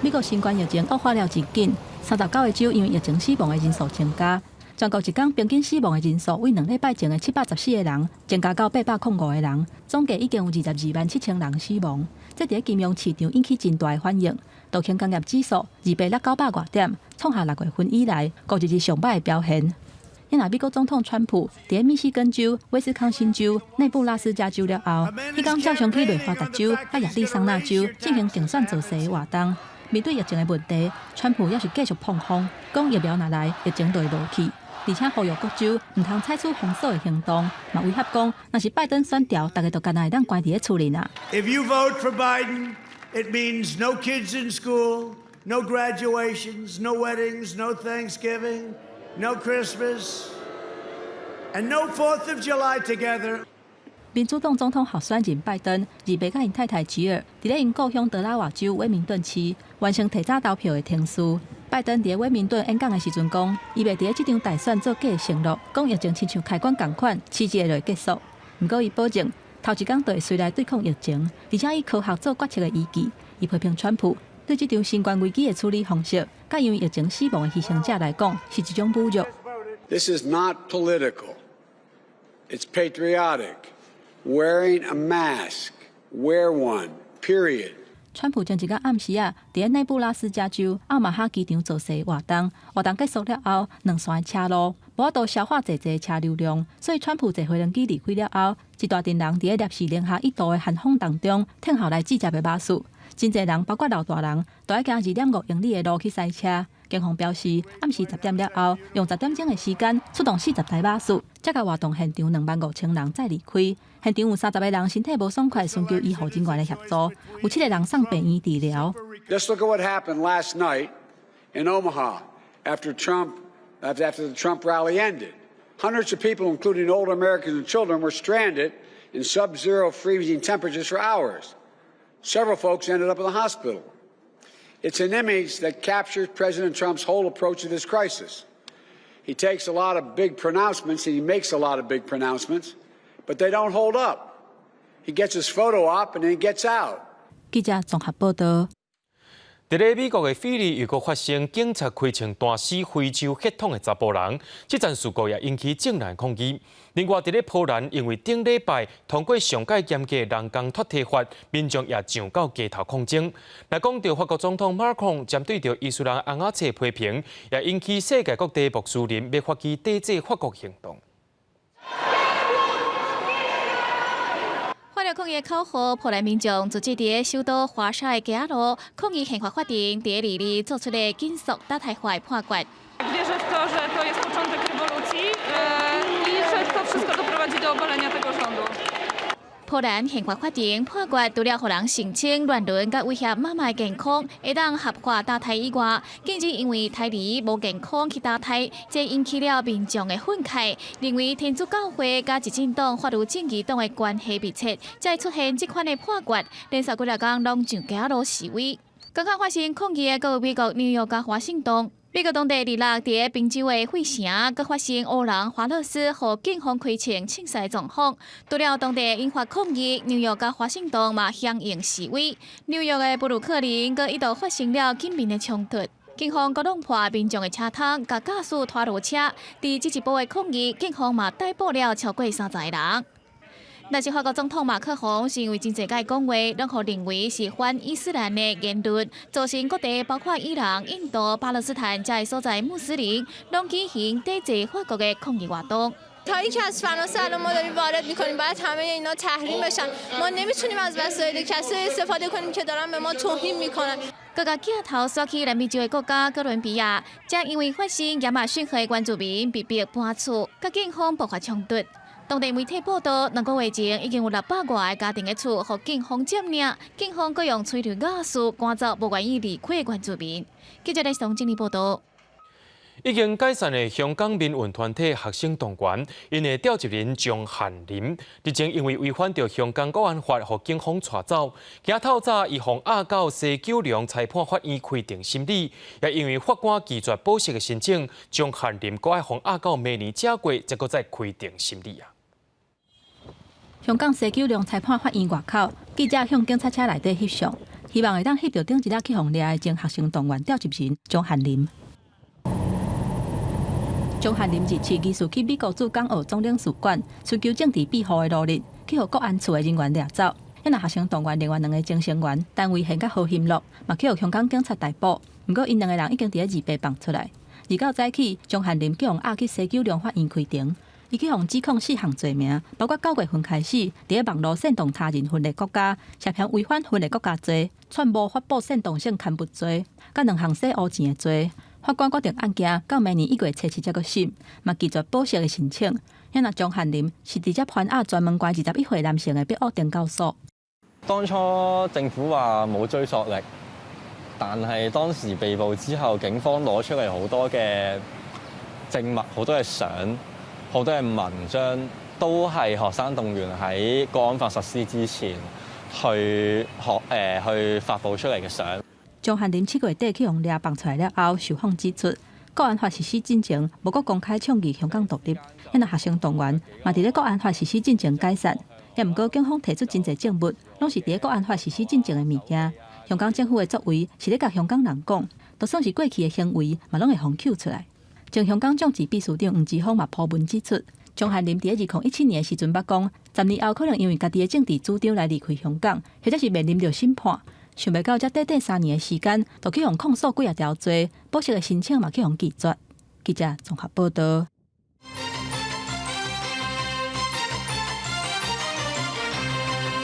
[SPEAKER 24] 美國新冠疫情惡化了真緊，39個州因為疫情死亡的人數增加。全國一工平均死亡的人數，為2禮拜前的714個人，增加到805個人，總計已經有227,000人死亡。這佇金融市場引起真大的反應。道瓊工業指數286,900外點，創下6月份以來五日上歹的表現。因為美國總統川普佇密西根州、威斯康星州、內布拉斯加州了後，彼工照常去內華達州佮亞利桑那州進行競選造勢的活動。面對疫情的問題，川普猶是繼續膨風，講疫苗若來，疫情就會無去。而且呼籲各州毋通採取封鎖的行動，嘛威脅講，若是拜登選著，大家就干焦會當關佇咧厝裡啦。
[SPEAKER 9] If you vote for Biden, it means no kids in school, no graduations, no weddings, no Thanksgiving, no Christmas, and no Fourth of July together.
[SPEAKER 24] 民主黨總統候選人拜登28佮𪜶太太吉爾，佇咧𪜶故鄉德拉瓦州威明頓市完成提早投票的程序。拜登佇咧威明頓演講的時陣講，伊袂佇咧這場大選做假承諾，講疫情親像開關仝款，遲一下就會結束。毋過伊保證，頭一工就會隨來對抗疫情，而且以科學做決策的依據。伊批評川普對這場新冠危機的處理方式，佮因為疫情死亡的犧牲者來講，是一種侮辱。
[SPEAKER 9] This is not political. It's patriotic. Wearing a mask. Wear one. Period.
[SPEAKER 24] 川普前一工暗時啊，佇咧內布拉斯加州奧馬哈機場造勢活動，活動結束了後，兩線車路無法度消化濟濟車流量，所以川普坐飛機離開了後，一大陣人佇咧攝氏零下1度的寒風當中，等候來接的馬術。真濟人，包括老大人，都愛行2.5英里的路去塞車。警方表示，暗時10點了後，用10點鐘的時間出動40台馬術，才共活動現場25,000人載離開。現場有30個人身體無爽快，尋求醫護人員的協助，有七個人送病院治療。
[SPEAKER 9] Just look at what happened last night in Omaha after the Trump rally ended. Hundreds of people, including older Americans and children, were stranded in sub-zero freezing temperatures for hours. Several folks ended up in the hospital. It's an image that captures President Trump's whole approach to this crisis. He takes a lot of big pronouncements and he makes a lot of big pronouncements, but they don't hold up. He gets his photo op and then he gets out.
[SPEAKER 24] 記者綜合報道。
[SPEAKER 1] 佇咧美國的菲利又閣發生警察開槍彈死非洲血統的查埔人，這場事故也引起眾人抗議。另外，佇咧波蘭，因為頂禮拜通過上蓋嚴格人工脫體法，民眾也上到街頭抗爭。來講著法國總統馬克龍針對著伊斯蘭尪仔冊批評，也引起世界各地穆斯林欲發起抵制法國行動。
[SPEAKER 14] 發了抗議口號，波蘭民眾組織佇首都華沙的街仔路抗議憲法法庭佇22日做出的緊縮打胎法的判決。
[SPEAKER 15] Wierzę w to, że to jest początek rewolucji i że to wszystko doprowadzi do obalenia tego rządu.
[SPEAKER 14] 波蘭憲法法庭判決，除了予人性侵、亂倫佮威脅媽媽的健康，會當合法打胎以外，禁止因為胎兒無健康去打胎，這引起了民眾的憤慨，認為天主教會佮執政黨法律正義黨的關係密切，才會出現這款的判決。連續幾若工攏上街路示威。剛剛發生抗議的，閣有美國紐約佮華盛頓。美國當地二六佇賓州的費城，閣發生烏人華勒斯予警方開槍槍殺狀況。除了當地引發抗議，紐約佮華盛頓嘛響應示威。紐約的布魯克林閣一度發生了警民的衝突，警方閣弄破民眾的車窗，共駕駛拖羅車。佇這一波的抗議，警方嘛逮捕了超過30個人。但是法國總統馬克宏是因為真濟擺講話，攏予認為是反伊斯蘭的言論，造成各地包括伊朗、印度、巴勒斯坦遮的所在穆斯林，攏舉行抵制法國的抗議活動。
[SPEAKER 3] تایی که از فرانسه الان ما داریم وارد میکنیم باید همه اینا تحریم بشن. ما نمیتونیم از وسایل کسایی استفاده کنیم که دارن به ما توهین میکنن.
[SPEAKER 14] 閣共鏡頭煞去南美洲的國家哥倫比亞，則因為發生亞馬遜河原住民被迫搬厝，佮警方爆發衝突。當地媒體報道，2個月前已經有600外個家庭的厝予警方佔領，警方閣用催淚瓦斯趕走無願意離開的原住民。記者來從整理報道。
[SPEAKER 1] 已經解散的香港民運團體學生動員，𪜶的召集人張翰林日前因為違反著香港國安法，予警方帶走。今仔透早，伊予押到西九龍裁判法院開庭審理，也因為法官拒絕保釋的申請，張翰林閣愛予押到明年正月，才閣再開庭審理啊。
[SPEAKER 24] 香港西九龍裁判法院外口，記者向警察車內底翕相，希望會當翕著頂一日去予掠的前學生動員召集人張翰林。張翰林日前疑似去美國駐港澳總領事館尋求政治庇護的路日，去予國安處的人員掠走。遐學生動員另外兩个前成員陳維賢佮何馨樂，嘛去予香港警察逮捕。毋過𪜶兩个人已經佇咧28放出來。29早起，張翰林去予押去西九龍法院開庭，伊去予指控四項罪名，包括9月份開始佇咧網路煽動他人分裂國家，涉嫌違反分裂國家罪、串謀發布煽動性刊物罪，佮兩項洗烏錢的罪。法官決定案件到明年1月7才閣審，嘛拒絕保釋的申請。遐若張翰林是直接還押專門關21歲男性的北澳懲教所。
[SPEAKER 13] 當初政府話冇追溯力，但係當時被捕之後，警方攞出嚟好多嘅證物、好多嘅相、好多嘅文章，都係學生動員喺國安法實施之前去學去發布出嚟嘅相。
[SPEAKER 24] 張翰林7月底去予掠放出來了後，受訪指出，國安法實施進前，無閣公開倡議香港獨立，遐若學生動員嘛，佇咧國安法實施進前解散。也毋過警方提出真濟證物，攏是佇咧國安法實施進前的物件。香港政府的作為是咧共香港人講，就算是過去的行為，嘛攏會予抾出來。前香港眾志秘書長黃之鋒嘛鋪文指出，張翰林佇咧2017年的時陣捌講，10年後可能因為家己的政治主張來離開香港，或者是面臨著審判。想袂到，才短短3年的時間，就去予控訴幾仔條罪，保釋的申請嘛去予拒絕。記者綜合報道。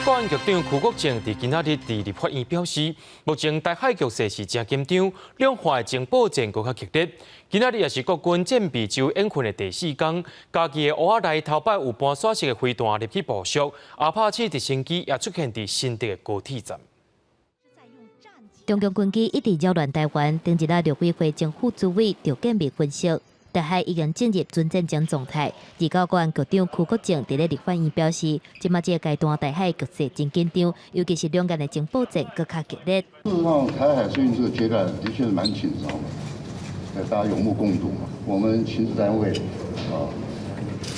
[SPEAKER 1] 國安局長邱國正佇今仔日佇立法院表示，目前台海局勢是誠緊張，兩岸的情報戰閣較激烈。今仔日也是國軍戰備週演訓的第四工，嘉義的烏仔內頭擺有盤旋式的飛彈入去部署，阿帕契直升機也出現佇新竹的高鐵站。
[SPEAKER 2] 中共軍機一直擾亂台灣，頂一日陸委會前副主委趙建銘分析，台海已經進入準戰爭狀態。29國安局長邱國正佇咧立法院表示，這馬這個階段台海局勢真緊張，尤其是兩岸的情報戰閣較激烈。
[SPEAKER 16] 事實上，台海最近這個階段的確是蠻緊張的，大家有目共睹嘛。我們情治單位啊，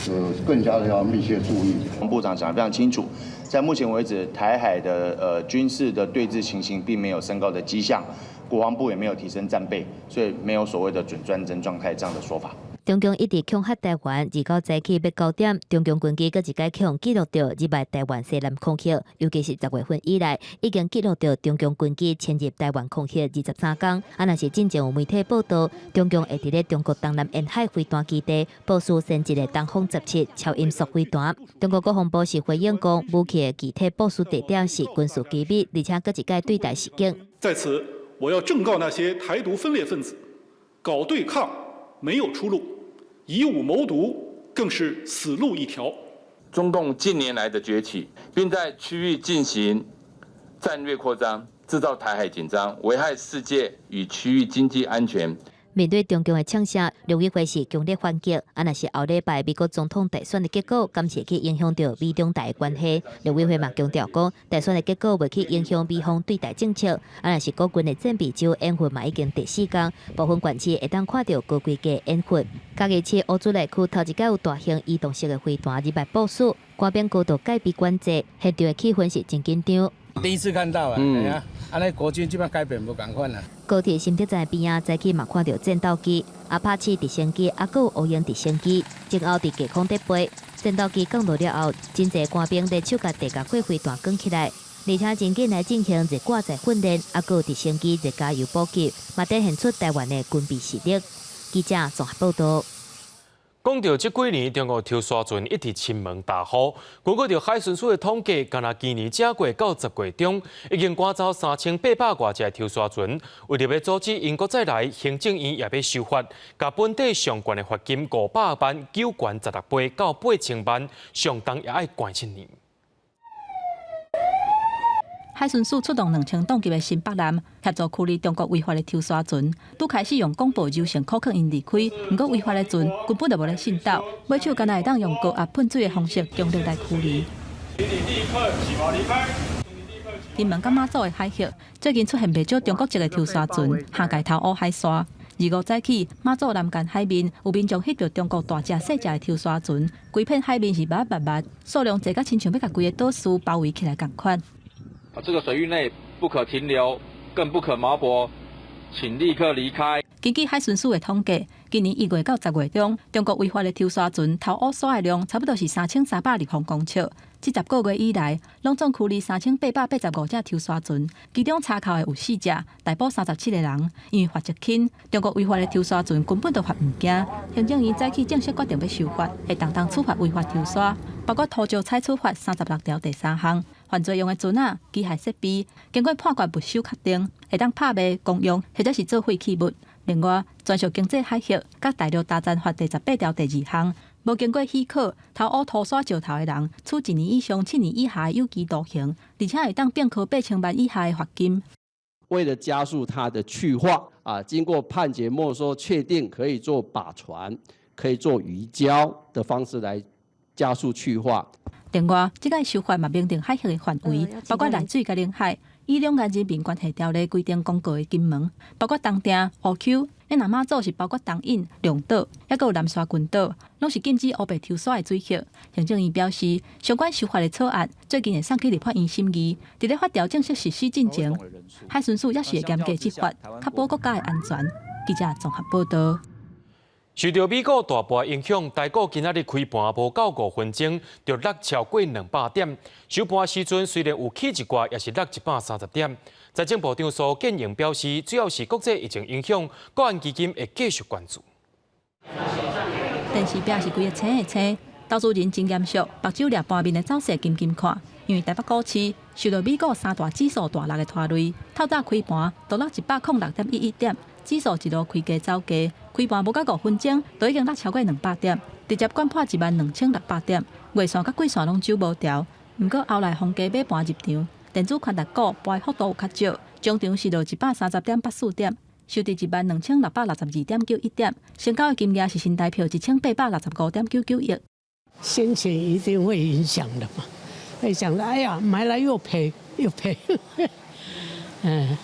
[SPEAKER 16] 就更加的要密切注意。
[SPEAKER 7] 部長講得非常清楚。在目前為止，台海的軍事的對峙情形並沒有升高的跡象，國防部也沒有提升戰備，所以沒有所謂的準戰爭狀態這樣的說法。
[SPEAKER 2] 中共一直恐嚇台灣，29早起欲9點，中共軍機閣一擺去記錄著入來台灣西南空域，尤其是10月份以來，已經記錄著中共軍機侵入台灣空域23工。啊，若是進前有媒體報道，中共會佇咧中國東南沿海飛彈基地部署先進的東風17超音速飛彈。中國國防部是回應講，武器的具體部署地點是軍事機密，而且閣一擺對台示警。
[SPEAKER 17] 在此，我要正告那些台獨分裂分子，搞對抗沒有出路。以武謀獨更是死路一條。
[SPEAKER 20] 中共近年來的崛起，並在區域進行戰略擴張，製造台海緊張，危害世界與區域經濟安全。
[SPEAKER 2] 面對中共的嗆聲，陸委會是強烈反擊。啊，若是後禮拜美國總統大選的結果，敢是會去影響著美中台的關係？陸委會嘛強調講，大選的結果袂去影響美方對台政策。啊，若是國軍的戰備週演訓嘛已經第四工，部分縣市會當看著高規格演訓。嘉義市烏主內區頭一擺有大型移動式的飛彈入來部署，官兵高度戒備管制，現場的氣氛是真緊張。
[SPEAKER 11] 第一次看到啊，係啊，按呢國軍這擺改變無仝款啊。
[SPEAKER 2] 高鐵新竹站邊仔，早起嘛看著戰鬥機、阿帕奇直升機，猶閣有烏蠅直升機，前後佇低空佇飛。戰鬥機降落了後，真濟官兵聯手共地甲過飛彈捲起來，而且真緊來進行熱掛載訓練，猶閣有直升機熱加油補給，嘛展現出台灣的軍備實力。記者綜合報導。
[SPEAKER 1] 講著這幾年，中國抽沙船一直侵門踏戶。根據著海巡署的統計，干焦今年正月到十月中，已經趕走3800外隻抽沙船。為著欲阻止𪜶閣再來，行政院也欲修法，共本地上懸的罰金500萬，糾懸16倍到8000萬，上重也愛關7年。
[SPEAKER 24] 海巡署出動2000噸級的新北艦，協助驅離中國違法的抽沙船。拄開始用廣播柔性口勸𪜶離開，毋過違法的船根本就無咧信鬥，尾手干焦會當用高壓噴水的方式強力來驅離。金門佮馬祖的海域最近出現袂少中國籍的抽沙船，下界偷烏海沙。25早起，馬祖南竿海面有民眾翕著中國大隻細隻的抽沙船，規片海面是密密麻，數量濟甲親像欲共規个島嶼包圍起來仝款。
[SPEAKER 4] 啊，這個水域內不可停留，更不可錨泊，請立刻離開。
[SPEAKER 24] 根據海巡署的統計，今年1月到10月中，中國違法的抽沙船偷烏沙的量差不多是3300立方公尺。這10個月以來，攏總驅離3885隻抽沙船，其中查扣的有四隻，逮捕37個人。因為罰則輕，中國違法的抽沙船根本就罰毋驚。行政院早起正式決定欲修法，會重重處罰違法抽沙，包括塗石採取法36條第3項，犯罪用的船仔、機械設備，經過判決沒收確定，會當拍賣公用或者是做廢棄物。另外，專屬經濟海域佮大陸大戰法第18條第2項，無經過許可偷挖塗沙石頭的人，處一年以上7年以下的有期徒刑，而且會當併科8000萬以下的罰金。
[SPEAKER 5] 為了加速它的去化啊，經過判決沒收，確定可以做靶船、可以做魚礁的方式來加速去化。
[SPEAKER 24] 另外，這個修法嘛明定海域的範圍，包括藍水佮領海，依兩岸人民關係條例規定公告的金門，包括東碇、烏丘，咱若馬祖是包括東引、龍島，猶閣有南沙群島，攏是禁止烏白抽沙的水域。行政院表示，相關修法的草案最近會送去立法院審議，佇咧法條正式實施進前，海巡署也是會嚴格執法，確保國家的安全。記者綜合報導。
[SPEAKER 1] 受著美股大盤影響，台股今仔日開盤無夠5分鐘就落超過200點。收盤時陣雖然有起一寡，也是落130點。財政部長蘇建榮表示，主要是國際疫情影響，國安基金會繼續關注。
[SPEAKER 24] 電視屏是規个青的青，投資人真嚴肅，目睭掠盤面的走勢緊緊看，因為台北股市受著美股三大指數大落的拖累，透早開盤就落106.11點。指數一路開低走低，開盤無夠5分鐘，就已經落超過200點，直接摜破12,600點。月線佮季線攏走無調。毋過後來逢低買盤入場，電子權值股跌幅度有較少，終場是落130.84點，收佇12,662.91點，成交的金額是新台票1865.99億。
[SPEAKER 6] 心情一定會影響的嘛，會想到哎呀買了又賠又賠，嗯，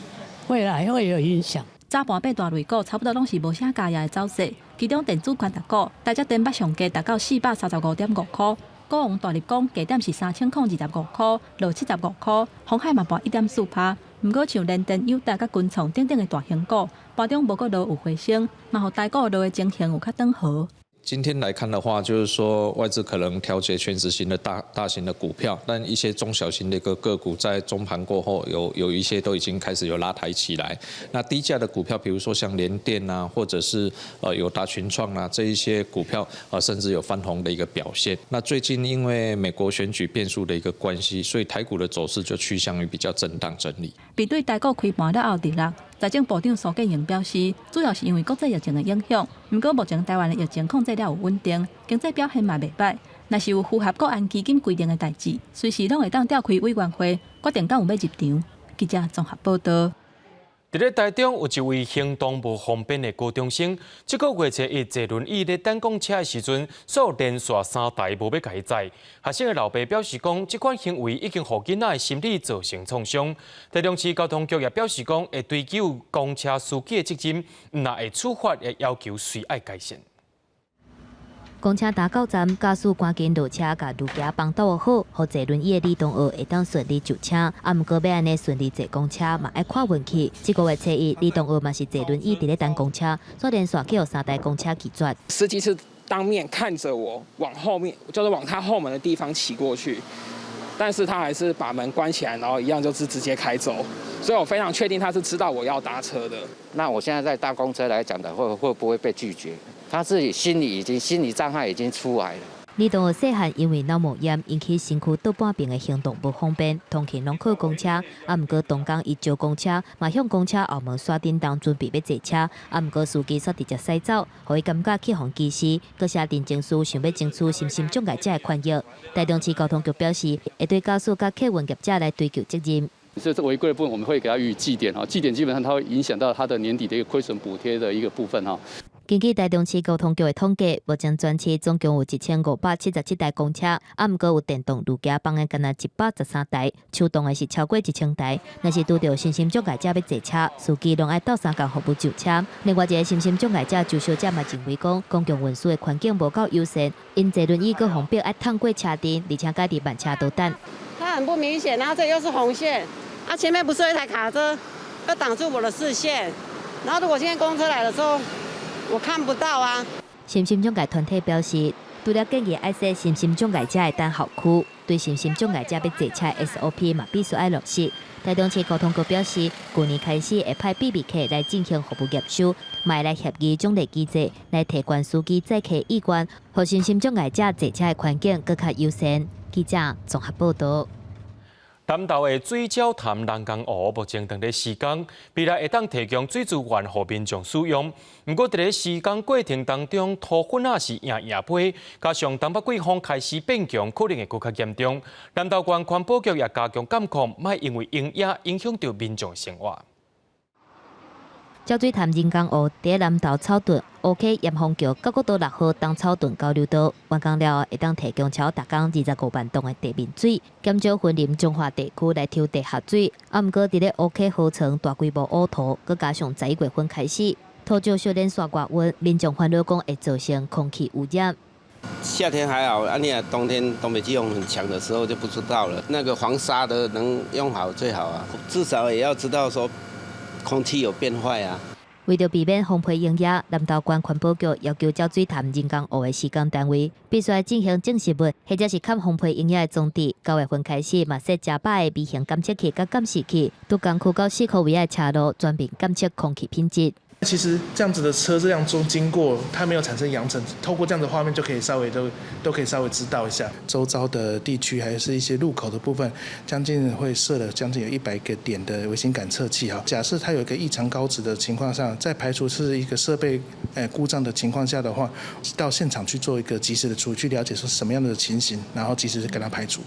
[SPEAKER 6] 未來會有影響。
[SPEAKER 24] 早盤八大類股差不多攏是無啥加壓的走勢，其中電子權值股台積電捌上低達到435.5箍，股王大立光低點是3025箍，落75箍，鴻海嘛跌1.4趴。毋過像聯電、友達佮群創等等的大型股，盤中無閣落有回升，嘛予台股落的情形有較轉好。
[SPEAKER 19] 今天來看的話，就是說外資可能調節權值型的大型的股票，但一些中小型的一個個股在中盤過後有一些都已經開始有拉抬起來。那低價的股票，比如說像聯電啊，或者是友達群創啊這一些股票，甚至有翻紅的一個表現。那最近因為美國選舉變數的一個關係，所以台股的走勢就趨向於比較震盪整理。
[SPEAKER 24] 面對台股開盤了後跌落，財政部長蘇建榮表示，主要是因為國際疫情的影響。毋過目前台灣的疫情控制了有穩定，經濟表現嘛袂䆀。若是有符合國安基金規定的代誌，隨時攏會當召開委員會，決定敢有欲入場。記者綜合報導。
[SPEAKER 1] 佇咧台中有一位行動無方便的高中生，這個月初一坐輪椅咧等公車的時陣，煞連續三台無欲共伊載。學生的老爸表示講，這款行為已經予囡仔的心理造成創傷。台中市交通局也表示講，會追究公車司機的責任，毋但會處罰，也要求隨愛改善。
[SPEAKER 2] 公車搭到站，駕駛趕緊落車，共女行幫倒好，予坐輪椅的李東學會當順利就車。啊，毋過欲按呢順利坐公車，嘛愛看運氣。這個月初一，李東學嘛是坐輪椅佇咧等公車，煞連續去予三台公車拒絕。
[SPEAKER 8] 司機是當面看着我往後面，就是往他後門的地方騎過去，但是他還是把門關起來，然後一樣就是直接開走。所以我非常確定他是知道我要搭車的。
[SPEAKER 10] 那我現在在搭公車來講的，會不會被拒絕？他自己心理已經心理障礙已經出來了。
[SPEAKER 2] 李東學細漢因為腦膜炎引起身軀倒半邊的行動不方便，通勤攏靠公車。啊，毋過當工伊招公車，嘛向公車後門刷叮當準備欲坐車。啊，毋過司機煞直接駛走，予伊感覺去予歧視，閣寫陳情書想欲爭取身心障礙者的權益。台中市交通局表示，會對駕駛佮客運業者來追究責任。
[SPEAKER 18] 所以這違規的部分，我們會給他予以記點哈，記點基本上它會影響到他的年底的一個虧損補貼的一個部分哈。
[SPEAKER 2] 根據台中市交通局的統計，目前全市總共有1577台公車，啊，毋過有電動輪椅幫的干焦113台，手動的是超過1000台。若是拄著身心障礙者欲坐車，司機攏愛鬥相共服務就車。另外一个身心障礙者周小姐嘛認為講，公共運輸的環境無夠友善，𪜶坐輪椅閣予逼愛趟過車陣，而且閣佇慢車道等。
[SPEAKER 21] 它很不明顯，然後這又是紅線，啊，前面不是有一台卡車，要擋住我的視線，然後如果今天公車來的時候，我看不到啊。
[SPEAKER 2] 身心障礙團體表示，除了建議愛設身心障礙者的等候區，對身心障礙者欲坐車的 SOP 嘛必須愛落實。台中市交通局表示，舊年開始會派秘密客來進行服務驗收，嘛會來協議獎勵機制，來提懸司機載客意願，予身心障礙者坐車的環境閣較友善。記者綜合報導。
[SPEAKER 1] 南投的水鳥潭人工湖目前正佇咧施工，未來會當提供水資源予民眾使用。毋過，佇咧施工過程當中，土粉仔是硬硬飛，加上東北季風開始變強，可能會閣較嚴重。南投縣環保局也加強監控，莫因為營業影響著民眾生活。
[SPEAKER 2] 鳥水潭人工湖佇南投草屯烏溪鹽豐橋到國道6號東草屯交流道完工了後，會當提供超逐工25萬噸的地面水，減少雲林彰化地區來抽地下水。啊，毋過佇咧烏溪河床大規模挖土，閣加上11月份開始，土石小連續外運，民眾煩惱講會造成空氣污染。
[SPEAKER 22] 夏天還好，啊，你若冬天東北季風很強的時候就不知道了。那個防沙的能用好最好啊，至少也要知道說空氣有變壞啊。
[SPEAKER 2] 為著避免風皮蠅蛾，南投縣環保局要求鳥水潭人工湖的施工單位必須愛進行種植物，或者是崁風皮蠅蛾的裝置。9月份開始，嘛設100个微型監測器佮監視器，佇工區到四箍圍的車路全面監測空氣品質。
[SPEAKER 23] 其實這樣子的車這樣中經過，它沒有產生揚塵，透過這樣的畫面就可以稍微都可以稍微知道一下周遭的地區，還是一些路口的部分，將近會設了將近有100個點的微型感測器哈。假設它有一個異常高值的情況下，在排除是一個設備故障的情況下的話，到現場去做一個及時的處理，去了解說什麼樣的情形，然後及時給它排除。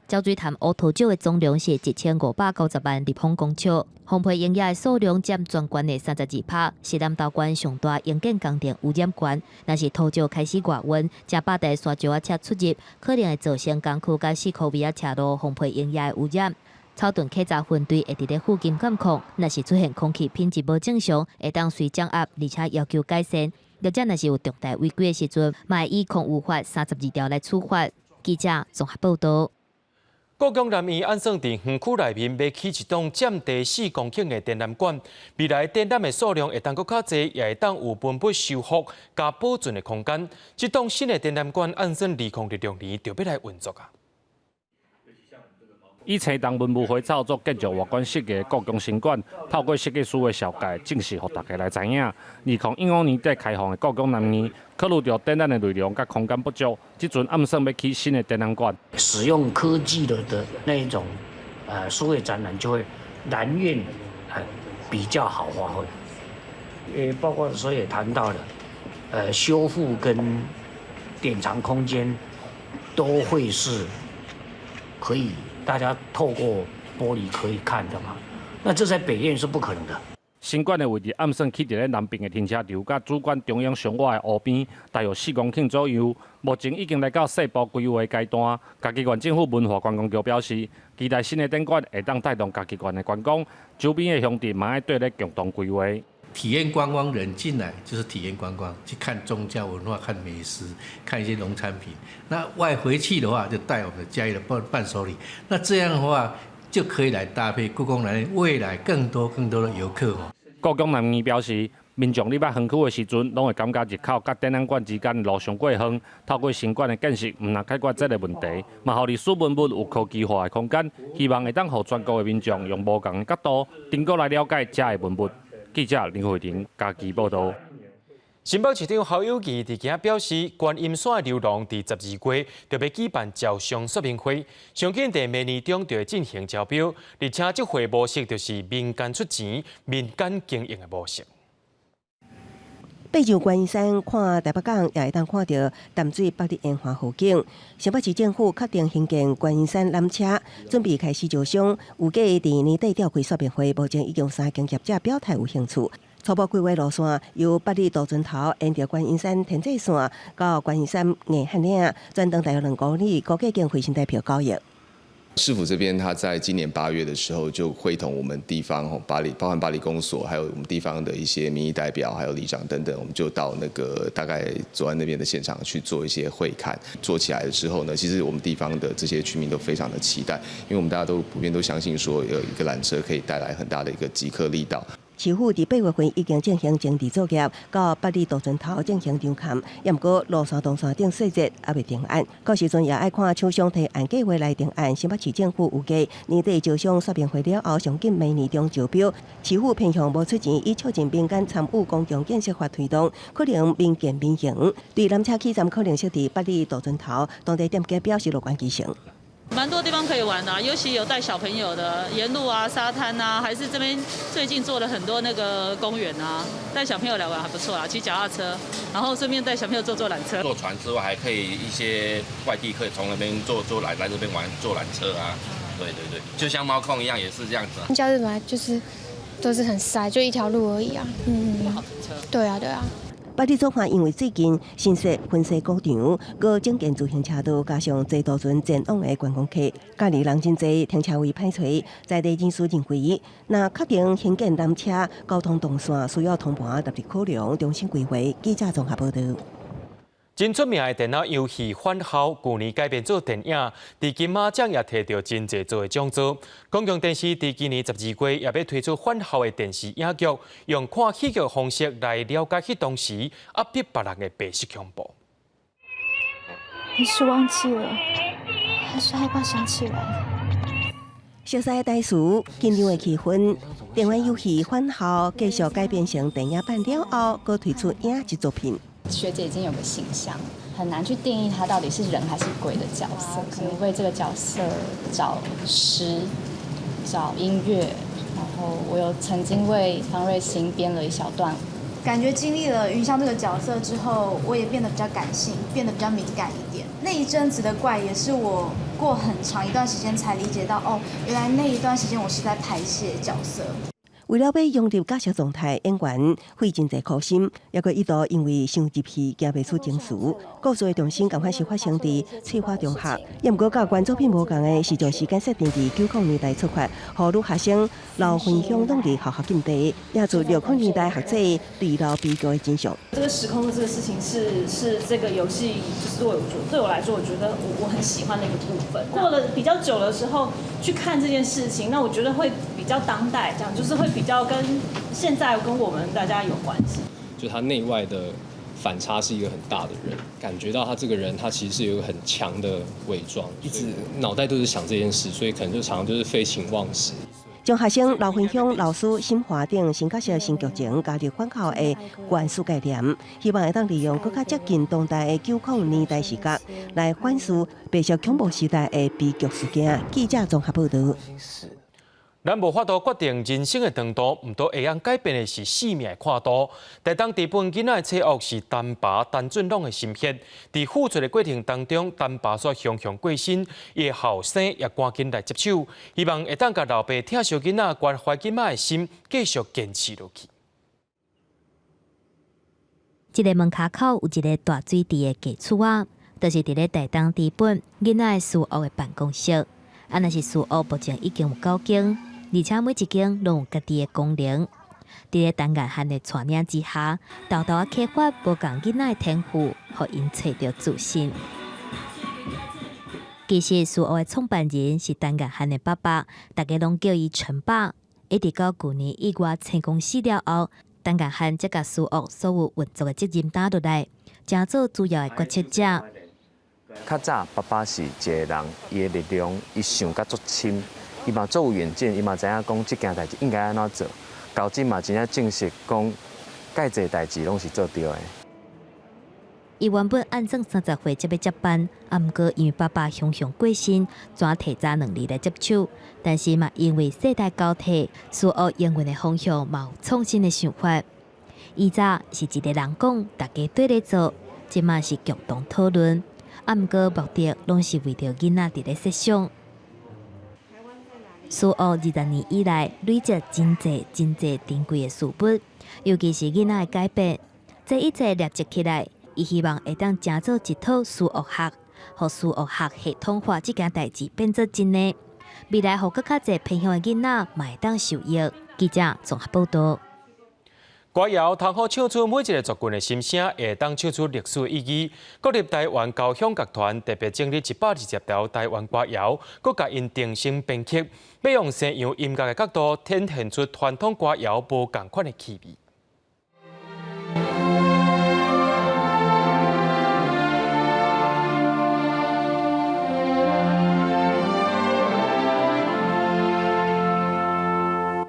[SPEAKER 2] 鳥水潭烏土石的總量是1590萬立方公尺，風皮蠅蛾的數量佔全縣的32%，是南投縣上大營建工程污染源。若是土石開始外運，100台沙石仔車出入，可能會造成工區佮四箍圍仔車路風皮蠅蛾的污染。草屯稽查分隊會佇咧附近監控，若是出現空氣品質無正常，會當隨掌壓，而且要求改善。業者若是有重大違規的時陣，嘛會依空污法32條來處罰。記者綜合報導。
[SPEAKER 1] 故宮南院按算佇園區內面欲起一棟佔地4公頃的展覽館，未來展覽的數量會當閣較濟，也會當有文物修復佮保存的空間。這棟新的展覽館按算2026年就欲來運作啊。
[SPEAKER 25] 以青銅文物花草做建築外觀設計的故宮新館，透過設計師的紹介，正式予大家來知影。2015年底開放的故宮南院，考慮著展覽的內容佮空間不足，這陣按算欲起新的展覽館。
[SPEAKER 26] 使用科技的那一種，數位展覽就會南院比較好發揮。包括所以也談到了，修復跟典藏空間都會是可以大家透過玻璃可以看的嘛，那這在北苑是不可能的。
[SPEAKER 25] 新館的位置按算起佇咧南邊的停車場，佮主館中央上倚的湖邊，大約4公頃左右。目前已經來到細部規劃階段。嘉義縣政府文化觀光局表示，期待新的展館會當帶動嘉義縣的觀光，周邊的鄉鎮嘛愛綴咧共同規劃。
[SPEAKER 3] 體驗觀光人進來就是體驗觀光，去看宗教文化、看美食、看一些農產品。那外回去的話，就帶我們的嘉義的伴手禮。那這樣的話，就可以來搭配故宮南院未來更多更多的遊客哦。
[SPEAKER 25] 故宮南院表示，民眾入來園區的時陣，攏會感覺入口佮展覽館之間路傷過遠。透過新館的建設，毋但解決這个問題，嘛予歷史文物有科技化的空間，希望會當予全國的民眾用無仝的角度，登過來了解遮的文物。記者林慧婷嘉義報導。
[SPEAKER 1] 新北市長侯友宜佇今仔表示，觀音山的遊廊佇12月就欲舉辦招商說明會，上緊佇明年中就會進行招標，而且這回模式就是民間出錢、民間經營的模式。
[SPEAKER 9] 爬上觀音山看臺北港，也會當看著淡水百里沿岸風景。新北市政府確定興建觀音山纜車，準備開始招商，預計佇年底召開說明會。目前已經有三間業者表態有興趣。初步規劃路線由八里渡船頭沿著觀音山天際線到觀音山硬漢嶺，全長大約2公里，估計經費新台票9億。
[SPEAKER 12] 市府這邊，他在今年8月的時候就會同我們地方吼八里，包含八里公所，還有我們地方的一些民意代表，還有里長等等，我們就到那個大概左岸那邊的現場去做一些會勘。做起來的時候呢，其實我們地方的這些居民都非常的期待，因為我們大家都普遍都相信說，有一個纜車可以帶來很大的一個集客力道。
[SPEAKER 9] 市府佇8月份已經進行徵地作業，到八里渡船頭進行場勘，也毋過路線動線等細節猶未定案。到時陣也愛看廠商提案計劃來定案。新北市政府預計年底招商說明會了後，上緊明年中招標。市府偏向無出錢，以促進民間參與公共建設法推動，可能民建民營。對纜車起站可能設佇八里渡船頭，當地店家表示樂觀其成。
[SPEAKER 13] 蠻多地方可以玩的，尤其有帶小朋友的，沿路啊、沙灘啊，還是這邊最近做了很多那個公園啊，帶小朋友來玩還不錯啊，騎腳踏車，然後順便帶小朋友坐坐纜車。
[SPEAKER 20] 坐船之外，還可以一些外地客從那邊坐坐來來這邊玩坐纜車啊，對對對，就像貓空一樣，也是這樣子。
[SPEAKER 14] 假日本來就是都是很塞，就一條路而已啊，嗯，不好停車。對啊，對啊。
[SPEAKER 9] 八里左岸因為最近新設分西廣場，閣整建自行車道，加上濟渡船前往的觀光客，假日人真濟，停車位歹揣，在地人士認為，若確定興建纜車，交通動線需要通盤納入考量，重新規劃。記者綜合報導。
[SPEAKER 1] 真出名的電腦遊戲《返校》，舊年改編做電影，佇金馬獎也提著真濟座的獎座。公共電視佇今年12月也欲推出《返校》的電視影劇，用看戲劇方式來了解彼當時壓迫別人的白色恐怖。
[SPEAKER 14] 你是忘記了，還是害怕想起來？
[SPEAKER 9] 熟悉的台詞，緊張的氣氛，電玩遊戲《返校》繼續改編成電影版了後，閣推出影集作品。
[SPEAKER 15] 學姐已經有個形象，很難去定義她到底是人還是鬼的角色。可能為這個角色找詩、找音樂，然後我有曾經為方芮欣編了一小段。
[SPEAKER 27] 感覺經歷了雲香這個角色之後，我也變得比較感性，變得比較敏感一點。那一陣子的怪，也是我過很長一段時間才理解到，哦，原來那一段時間我是在排泄角色。
[SPEAKER 9] 為了欲融入角色狀態，演員費真濟苦心，抑閣一度因為傷入戲，行袂出情緒。故事的重心仝款是發生佇翠華中學，也毋過佮原作品無仝的是將時間設定佇90年代出發，予女學生劉芬香攏佇學校禁地，也自60年代學者對劉悲劇的真相。
[SPEAKER 28] 這個時空的這個事情是這個遊戲，就是對我來說，我覺得我很喜歡的一個部分。過了比較久的時候去看這件事情，那我覺得會比較當代，這樣就是會比較跟現在跟我們大家有關係。
[SPEAKER 29] 就他內外的反差是一個很大的人，感覺到他這個人，他其實是有一個很強的偽裝，一直腦袋都是想這件事，所以可能就常常就是廢寢忘食。
[SPEAKER 9] 將學生劉芬香老師沈華等新角色新劇情加入返校的元素概念，希望會當利用閣較接近當代的90年代視角來反思白色恐怖時代的悲劇事件。記者綜合報導。
[SPEAKER 1] 咱無法度決定人生的長度，毋過會用改變的是生命的闊度。台東知本囡仔的冊屋是陳爸陳俊朗的心血，佇付出的過程當中，陳爸煞雄雄過身，伊的後生也趕緊來接手，希望會當共老爸疼惜囡仔、關懷囡仔的心繼續堅持落去。
[SPEAKER 2] 這个門跤口有一个大水池的假厝仔，就是佇咧台東知本囡仔的書屋的辦公室。啊，若是書屋目前已經有九間。而且每一間攏有家己的功能。佇咧陳彦翰的帶領之下，沓沓仔啟發無仝囡仔的天賦，予𪜶揣著自信。其實書屋的創辦人是陳彦翰的爸爸，大家攏叫伊陳爸。一直到舊年意外成功死了後，陳彦翰才共書屋所有運作的責任擔落來，成做主要的決策者。
[SPEAKER 4] 較早爸爸是一个人，伊的力量，伊想甲足深。伊嘛足有遠見，伊嘛知影講這件代誌應該按怎做。到這嘛真正證實講，蓋濟代誌攏是做對的。
[SPEAKER 2] 伊原本按算30歲才欲接班，啊，毋過因為爸爸雄雄過身，轉提早2年來接手。但是嘛，因為世代交替，書屋營運的方向嘛有創新的想法。以早是一个人講，大家綴咧做，這馬是共同討論。啊，毋過目的攏是為著囡仔佇咧設想。書屋20年以來累積真濟真濟珍貴的事物，尤其是囡仔的改變，這一切累積起來，伊希望會當成做一套書屋學，予書屋學系統化這件代誌變做真的，未來予閣較濟偏鄉的囡仔嘛會當受益。記者綜合報導。
[SPEAKER 1] 歌謠通好唱出每一个族群的心聲，會當唱出歷史意義。國立臺灣交響樂團特別整理120條臺灣歌謠，閣共𪜶重新編曲，欲用西洋音樂的角度，展現出傳統歌謠無仝款的氣味。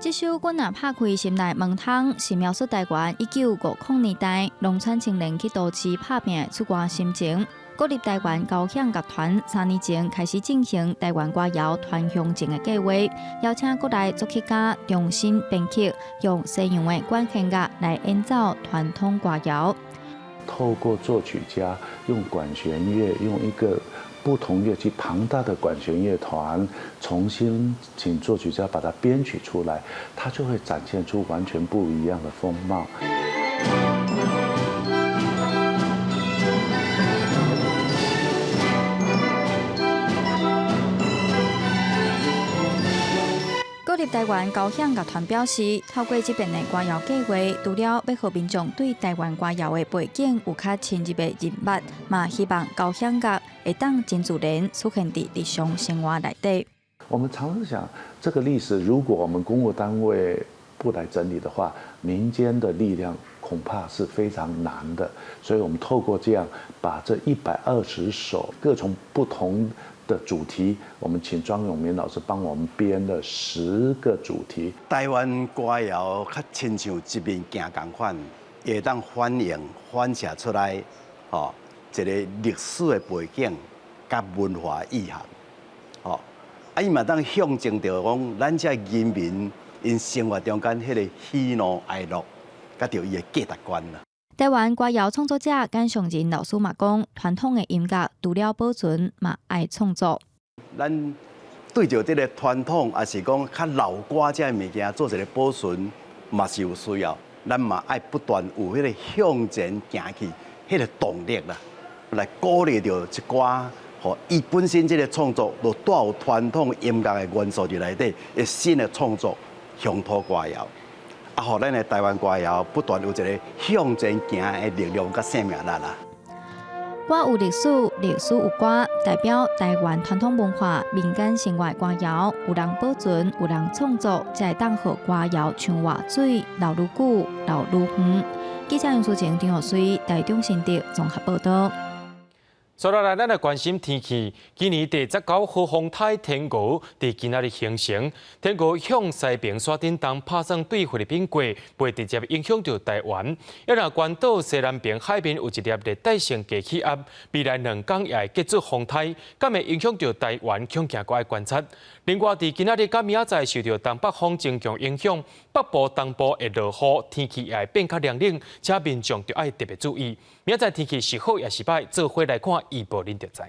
[SPEAKER 5] 這首《阮若拍開心內門窗》是描述臺灣1950年代農村青年去都市拍拚出外心情。國立臺灣交響樂團3年前開始進行臺灣歌謠傳鄉情的計劃，邀請國內作曲家重新編曲，用西洋的管弦樂來演奏傳統歌謠。
[SPEAKER 6] 透過作曲家用管弦樂，用一個不同樂器龐大的管弦樂團，重新請作曲家把它編曲出來，它就會展現出完全不一樣的風貌。
[SPEAKER 5] 國立臺灣交響樂團表示，透過這遍的歌謠計劃，除了欲予民眾對臺灣歌謠的背景有較深入的認捌，嘛希望交響樂會當真自然出現佇日常生活內底。
[SPEAKER 6] 我們常常想，這個歷史如果我們公務單位不來整理的話，民間的力量恐怕是非常難的。所以，我們透過這樣，把這120首各從不同的主題，我們請莊永明老師幫我們編了10個主題。
[SPEAKER 7] 臺灣歌謠較親像一面鏡仝款，會當反映反射出來，吼一個歷史的背景佮文化意涵，吼啊伊嘛當象徵著講，咱這人民𪜶生活中間彼個喜怒哀樂，佮著伊的價值觀啦。
[SPEAKER 5] 臺灣歌謠創作者簡尚仁老師嘛講，傳統的音樂除了保存，嘛愛創作。
[SPEAKER 7] 咱對著這个傳統，抑是講較老歌這个物件做一个保存，嘛是有需要。咱嘛愛不斷有彼个向前行去，彼个動力啦，來鼓勵著一寡，予伊本身這个創作，就帶有傳統音樂的元素佇內底，的新的創作鄉土歌謠。啊，予咱的臺灣歌謠不斷有一个向前行的力量佮生命力啦。
[SPEAKER 5] 歌有歷史，歷史有歌，代表臺灣傳統文化、民間生活的歌謠，有人保存，有人創作，才會當予歌謠像活水，流愈久，流愈遠。記者楊淑晴、張學水，台中新竹綜合報導。
[SPEAKER 1] 接落來，咱來關心天氣。今年第十九號風颱天鵝佇今仔日形成，天鵝向西爿山頂東拍算對菲律賓過，袂直接影響著台灣。抑若關島西南爿海面有一粒熱帶性低氣壓，未來兩工也會結出風颱，敢會影響著台灣，恐驚閣愛觀察。另外，佇今仔日佮明仔載受著東北風增強影響，北部、東部會落雨，天氣也會變較涼冷，請民眾著愛特別注意。明仔載天氣是好抑是䆀，做伙來看預報，恁就知。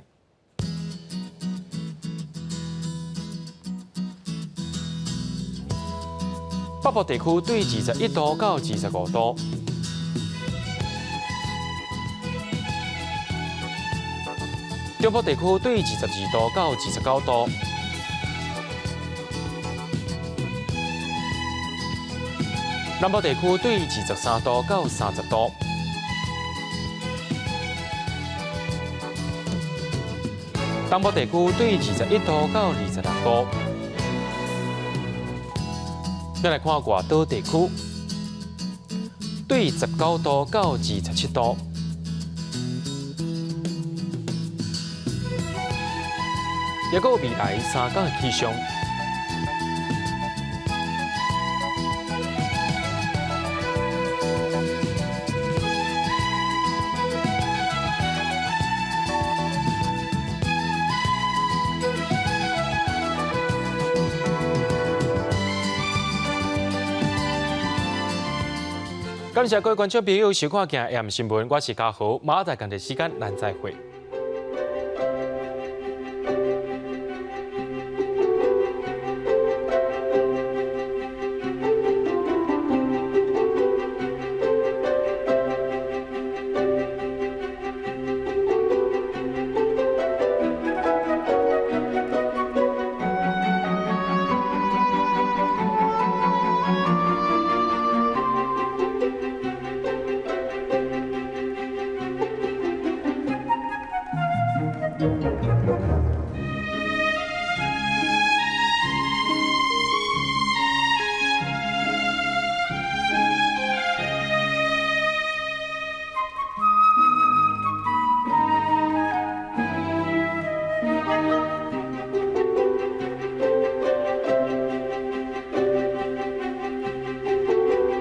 [SPEAKER 1] 北部地區對21度到25度，中部地區對22度到29度，南部地區對23度到30度。東部地區對21度到26度。再來看外島地區，對19度到27度。抑閣有未來三工的氣象。感謝各位觀眾朋友收看今日 M 新聞，我是嘉豪，明仔載仝一時間，咱再會。